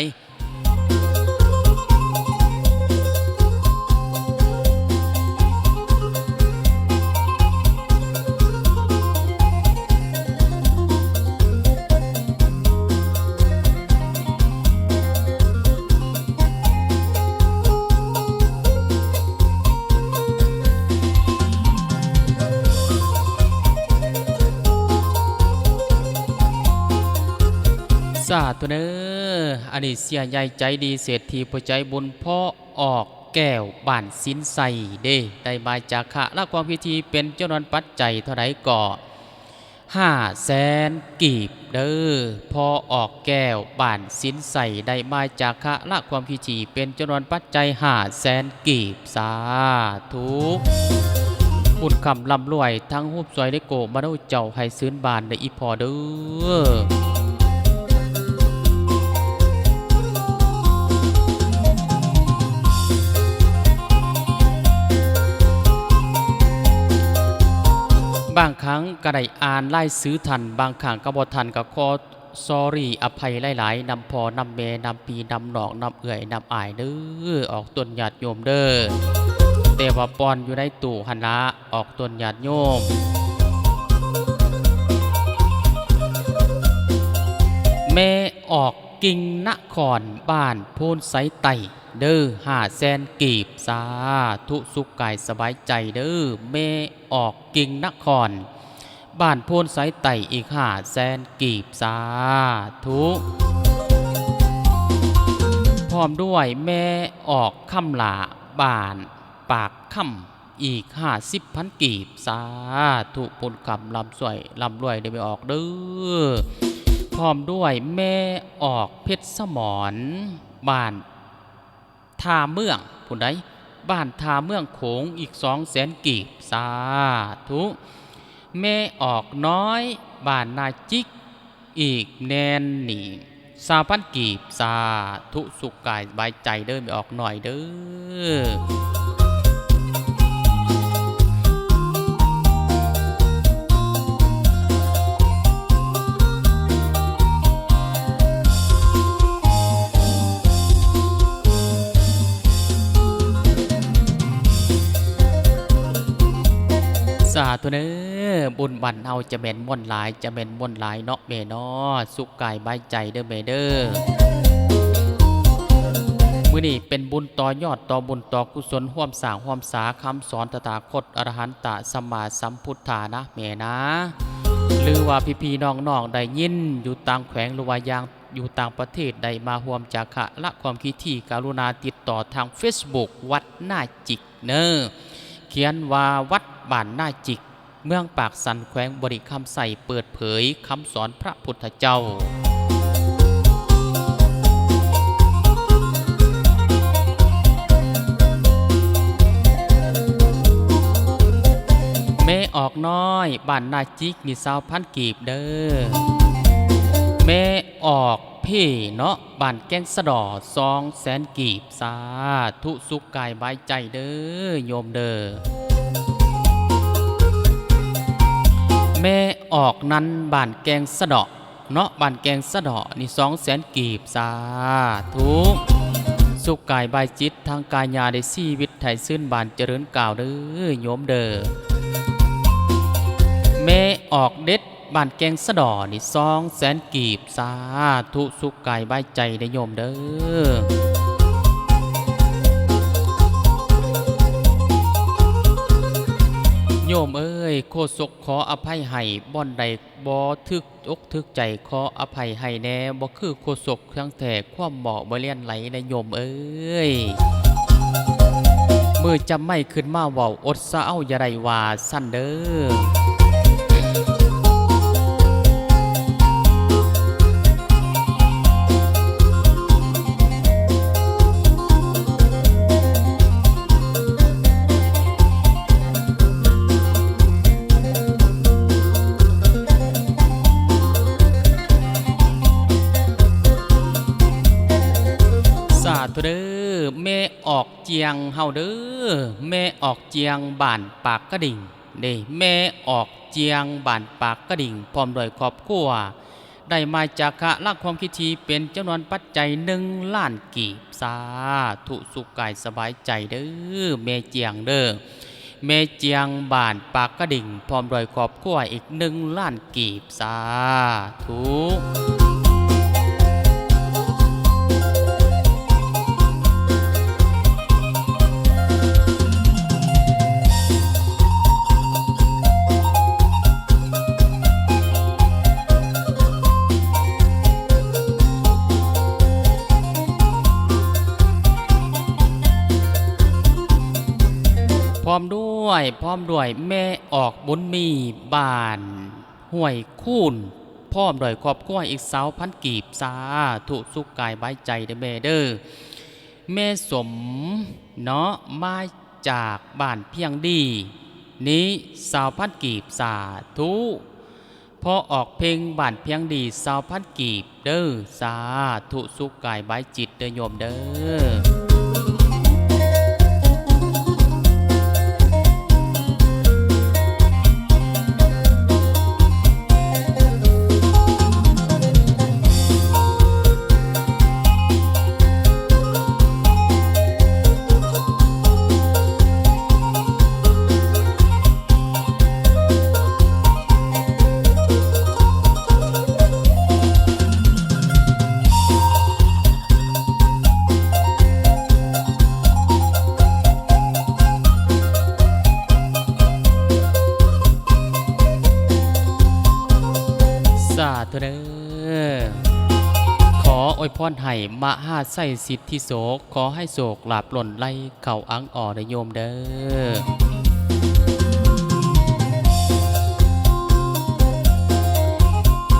ສາທຸເດີ. ອັນນີ້ເສຍໃຫຍ່ໃຈດີ ເສດຖີຜູ້ໃຈບຸນ ພໍ່ອອກແກ້ວ ບ້ານສິນໄຊເດ້ ໄດ້ມາຈາຄະນະຄວາມພິທີເປັນຈຳນວນປັດໄຈເທົ່າໃດກໍ ຫ້າແສນກີບເດີ. ພໍ່ອອກແກ້ວ ບ້ານສິນໄຊ ໄດ້ມາຈາຄະນະຄວາມພິທີເປັນຈຳນວນປັດໄຈຫ້າແສນ ກີບ ສາທຸ. ບຸນຄຳລ່ຳລວຍ ທັງຮູບສວຍເລໂກມະໂນເຈົ້າໃຫ້ຊື່ນບານເດີອີ່ພໍ່ເດີ. ບາງຄັ້ງກໍໄດ້ອ່ານລາຍຊື່ທ່ານ ບາງຄັ້ງກໍບໍ່ທັນ ກໍຂໍ sorry ອະໄພຫຼາຍໆ ນຳພໍ່ນຳແມ່ ນຳພີ່ນຳນ້ອງ ນຳເອື້ອຍນຳອ້າຍເດີ ອອກຕົນຍາດໂຍມເດີ ແຕ່ວ່າປ່ອນຢູ່ໃນຕູ້ຫັ້ນລະ ອອກຕົນຍາດໂຍມ. ແມ່ອອກກິ່ງນະຄອນ ບ້ານໂພນໄຊໃຕ້ເດີ ຫ້າແສນກີບ ສາທຸ ສຸກກາຍສະບາຍໃຈເດີ ແມ່ອອກກິ່ງນະຄອນ ບ້ານໂພນໄຊໃຕ້ ອີກຫ້າແສນກີບ ສາທຸ ພ້ອມດ້ວຍແມ່ອອກຄຳຫຼ້າ ບ້ານປາກຄຳ ອີກຫ້າສິບພັນກີບ ສາທຸ ບຸນຄຳລຳຊ່ວຍ ລຳລວຍເດີແມ່ອອກເດີ ພ້ອມດ້ວຍແມ່ອອກເພັດສະໝອນ ບ້ານທ່າເມືອງ ຜູ້ໃດ ບ້ານທ່າເມືອງໂຂງ ອີກສອງແສນກີບ ສາທຸ ແມ່ອອກນ້ອຍ ບ້ານນາຈິກ ອີກແໜ້ນນີ້ ຊາວພັນກີບ ສາທຸ ສຸກກາຍສະບາຍໃຈເດີ ແມ່ອອກນ້ອຍເດີ. ສາທຸເດີ ບຸນບ້ານເຮົາຈະແມ່ນມ່ວນຫຼາຍ ຈະແມ່ນມ່ວນຫຼາຍເນາະແມ່ເນາະ ສຸກກາຍສະບາຍໃຈເດີແມ່ເດີ. ມື້ນີ້ເປັນບຸນຕໍ່ຍອດຕໍ່ບຸນຕໍ່ກຸສົນ ຮ່ວມສ້າງຮ່ວມສາຄຳສອນຕະຖາຄົດ ອະລະຫັນຕະສຳມາສຳພຸດທານະແມ່ນາ ຫຼືວ່າພີ່ໆນ້ອງໆໄດ້ຍິນຢູ່ຕ່າງແຂວງ ຫຼືວ່າຢ່າງ ຢູ່ຕ່າງປະເທດ ໄດ້ມາຮ່ວມຈາຄະລະຄວາມຄິດທີ່ ກະລຸນາຕິດຕໍ່ທາງເຟສບຸກ ວັດນາຈິກເນີ ຂຽນວ່າ ວັດບ້ານນາຈິກ ເມືອງປາກຊັນ ແຂວງບໍລິຄຳໄຊ ເປີດເຜີຍຄຳສອນພະພຸດທະເຈົ້າ. ແມ່ອອກນ້ອຍ ບ້ານນາຈິກ ນີ້ຊາວພັນກີບເດີ ແມ່ອອກເພເນາະ ບ້ານແກ້ງສະດໍ ສອງແສນກີບ ສາທຸ ສຸກກາຍສະບາຍໃຈເດີໂຍມເດີ. ແມ່ອອກນັນ ບ້ານແກ້ງສະດໍເນາະ ບ້ານແກ້ງສະດໍນີ້ ສອງແສນກີບ ສາທຸ ສຸກກາຍສະບາຍຈິດ ທາງກາຍາໄດ້ຊີວິດໃຫ້ຊື່ນບານຈະເລີນກ້າວເດີໂຍມເດີ. ແມ່ອອກເດັດ ບ້ານແກ້ງສະດໍນີ້ ສອງແສນກີບ ສາທຸ ສຸກກາຍສະບາຍໃຈເດີໂຍມເດີ. ໂຍມເອີຍ ໂຄສົກຂໍອະໄພໃຫ້ ບ່ອນໃດບໍ່ຖືກອົກຖືກໃຈ ຂໍອະໄພໃຫ້ແດ່ ບໍ່ຄືໂຄສົກທາງແທ້ ຄວາມເວົ້າບໍ່ແລ່ນໄຫຼນະໂຍມເອີຍ. ມືຈັບໄມຂຶ້ນມາເວົ້າ ອົດສະເອົາຢ່າໄດ້ວ່າຊັ້ນເດີ. ສາທຸເດີ ແມ່ອອກຈຽງເຮົາເດີ ແມ່ອອກຈຽງ ບ້ານປາກກະດິງເດ້ ແມ່ອອກຈຽງ ບ້ານປາກກະດິງ ພ້ອມດ້ວຍຄອບຄົວ ໄດ້ມາຈາຄະລະຄວາມຄິດທີ່ເປັນຈຳນວນປັດໄຈໜຶ່ງລ້ານກີບ ສາທຸ ສຸກກາຍສະບາຍໃຈເດີ ແມ່ຈຽງເດີ ແມ່ຈຽງ ບ້ານປາກກະດິງ ພ້ອມດ້ວຍຄອບຄົວອີກໜຶ່ງລ້ານກີບ ສາທຸ. ພ້ອມດ້ວຍ ພ້ອມດ້ວຍແມ່ອອກບຸນມີ ບ້ານຫ້ວຍຄູນ ພ້ອມດ້ວຍຄອບຄົວອີກຊາວພັນກີບ ສາທຸ ສຸກກາຍສະບາຍໃຈເດີແມ່ເດີ. ແມ່ສົມເນາະ ມາຈາກບ້ານພຽງດີ ນີ້ຊາວພັນກີບ ສາທຸ. ພໍ່ອອກເພັງ ບ້ານພຽງດີ ຊາວພັນກີບເດີ ສາທຸ ສຸກກາຍສະບາຍຈິດເດີໂຍມເດີ. ຂໍອວຍພອນໃຫ້ມະຫາໄຊສິດທິໂສກ, ຂໍໃຫ້ໂຊກລາບລົ້ນໄຫຼເຂົ້າອັງອໍເດີໂຍມເດີ.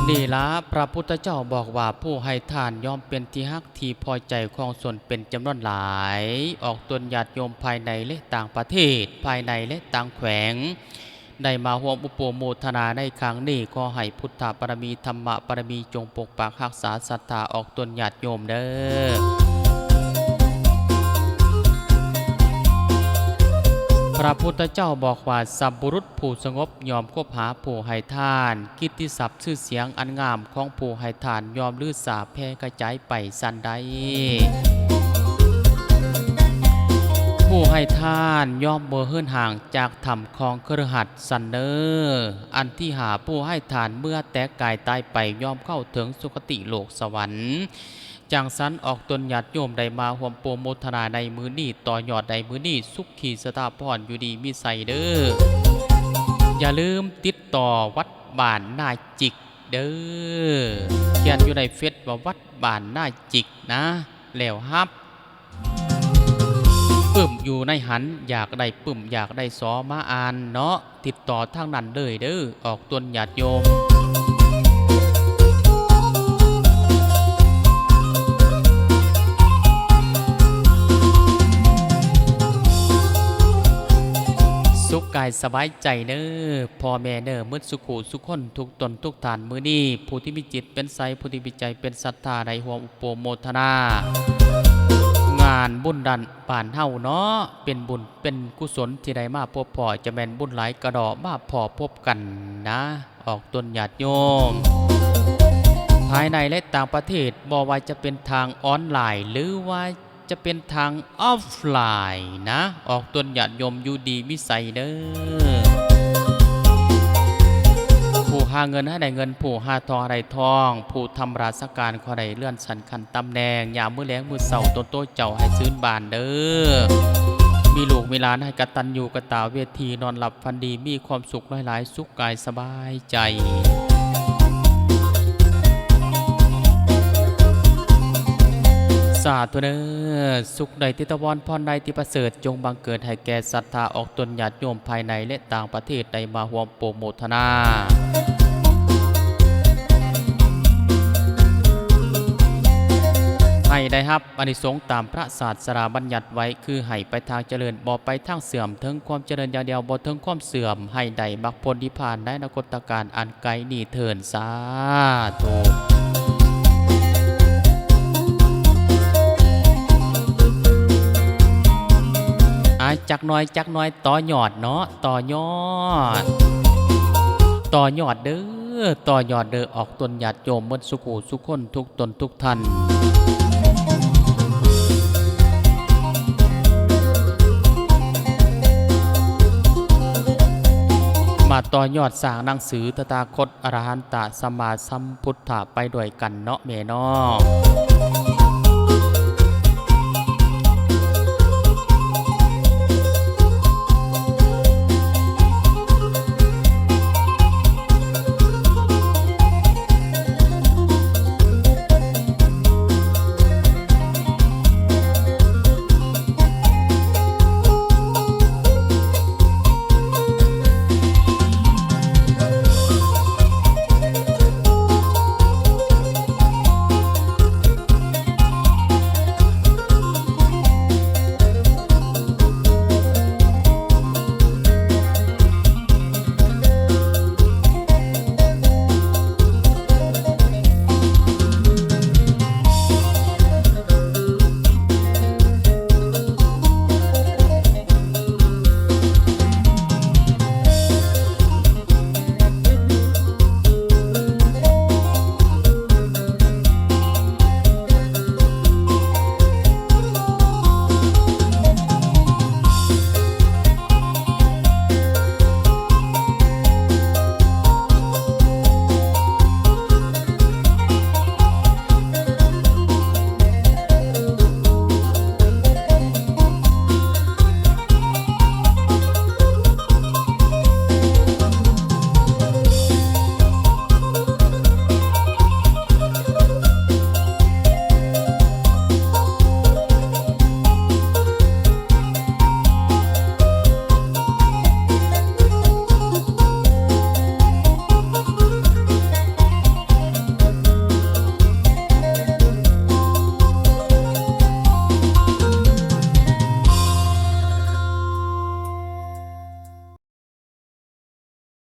ນີ້ລະ ພະພຸດທະເຈົ້າບອກວ່າ ຜູ້ໃຫ້ທານຍ່ອມເປັນທີ່ຮັກທີ່ພໍໃຈຂອງຊົນເປັນຈຳນວນຫຼາຍ. ອອກຕົນຍາດໂຍມພາຍໃນ ແລະ ຕ່າງປະເທດ, ພາຍໃນ ແລະ ຕ່າງແຂວງ ໄດ້ມາຮ່ວມອະນຸໂມທະນາໃນຄັ້ງນີ້, ຂໍໃຫ້ພຸດທະບາລະມີ, ທຳມະບາລະມີ ຈົ່ງປົກປັກຮັກສາສັດທາອອກຕົນຍາດໂຍມເດີ. ພະພຸດທະເຈົ້າບອກວ່າ ສັບບຸລຸດຜູ້ສະຫງົບຍ່ອມຄົບຫາຜູ້ໃຫ້ທານ, ກິດຕິສັບຊື່ສຽງອັນງາມຂອງຜູ້ໃຫ້ທານຍ່ອມລືຊາແຜ່ກະຈາຍໄປສັນໃດ. ຜູ້ໃຫ້ທານຍ່ອມບໍ່ເຫີນຫ່າງຈາກຖ້ຳຂອງຄະລືຫັດສັນເນີ. ອັນທີຫ້າ ຜູ້ໃຫ້ທານເມື່ອແຕກກາຍຕາຍໄປ ຍ່ອມເຂົ້າເຖິງສຸຄະຕິໂລກສະຫວັນ. ຈັ່ງຊັ້ນ ອອກຕົນຍາດໂຍມໄດ້ມາຮ່ວມໂປໂມທະນາໃນມື້ນີ້, ຕໍ່ຍອດໃນມື້ນີ້, ສຸຂີສະຖາພອນ ຢູ່ດີມີໄຊເດີ. ຢ່າລືມຕິດຕໍ່ວັດບ້ານນາຈິກເດີ. ຂຽນຢູ່ໃນເຟສວ່າ ວັດບ້ານນາຈິກນະ ແລ້ວຮັບ. ປຶ້ມຢູ່ໃນຫັ້ນ ຢາກໄດ້ປຶ້ມ ຢາກໄດ້ສໍ ມາອ່ານເນາະ, ຕິດຕໍ່ທາງນັ້ນເລີຍເດີ ອອກຕົນຍາດໂຍມ. ສຸກກາຍສະບາຍໃຈເດີ ພໍ່ແມ່ເດີ ໝົດສຸຂູສຸຄົນ ທຸກຕົນທຸກທ່ານ. ມື້ນີ້ ຜູ້ທີ່ມີຈິດເປັນໃສ ຜູ້ທີ່ມີໃຈເປັນສັດທາ ໄດ້ຮ່ວມ ໂປໂມທະນາງານບຸນດ້ານບ້ານເຮົາເນາະ, ເປັນບຸນເປັນກຸສົນທີ່ໄດ້ມາພົບພໍ້, ຈະແມ່ນບຸນຫຼາຍກະດໍມາພໍ້ພົບກັນນະ ອອກຕົນຍາດໂຍມ ພາຍໃນ ແລະ ຕ່າງປະເທດ, ບໍ່ວ່າຈະເປັນທາງອອນລາຍ ຫຼືວ່າ ຈະເປັນທາງອອຟລາຍນະ, ອອກຕົນຍາດໂຍມຢູ່ດີມີໄຊເດີ. ຜູ້ຫາເງິນໃຫ້ໄດ້ເງິນ, ຜູ້ຫາທອງໃຫ້ໄດ້ທອງ, ຜູ້ທຳລາຊະການຂໍໃຫ້ເລື່ອນຊັ້ນຂັ້ນຕຳແໜ່ງ, ຍາມມື້ແລງມື້ເຊົ້າ ຕົນໂຕເຈົ້າໃຫ້ຊື່ນບານເດີ. ມີລູກມີຫຼານໃຫ້ກະຕັນຍູກະຕະເວທີ, ນອນຫຼັບຝັນດີ ມີຄວາມສຸກຫຼາຍໆ, ສຸກກາຍສະບາຍ ໃຈ. ສາທຸເດີ. ສຸກໃດທີ່ຖາວອນ ພອນໃດທີ່ປະເສີດ ຈົ່ງບັງເກີດໃຫ້ແກ່ສັດທາອອກຕົນຍາດໂຍມພາຍໃນ ແລະ ຕ່າງປະເທດ ໄດ້ມາຮ່ວມໂປໂມທະນາ ໃຫ້ໄດ້ຮັບອານິສົງຕາມພະສາສະດາບັນຍັດໄວ້ ຄືໃຫ້ໄປທາງຈະເລີນ ບໍ່ໄປທາງເສື່ອມ, ເຖິງຄວາມຈະເລີນຢ່າງດຽວ ບໍ່ເຖິງຄວາມເສື່ອມ, ໃຫ້ໄດ້ມັກຜົນນິບພານໃນອະນາຄົດຕະການອັນໄກນີ້ເທີ້ນ. ສາທຸ. ອາ ຈັກໜ້ອຍ ຈັກໜ້ອຍ ຕໍ່ຍອດເນາະ ຕໍ່ຍອດ ຕໍ່ຍອດເດີ ຕໍ່ຍອດເດີ ອອກຕົນຍາດໂຍມໝົດສຸຂູສຸຄົນ ທຸກຕົນທຸກທ່ານ. ມາຕໍ່ຍອດສ້າງໜັງສືຕະຖາຄົດ ອະລະຫັນຕະ ສຳມາສຳພຸດທະ ໄປດ້ວຍກັນເນາະແມ່ເນາະ.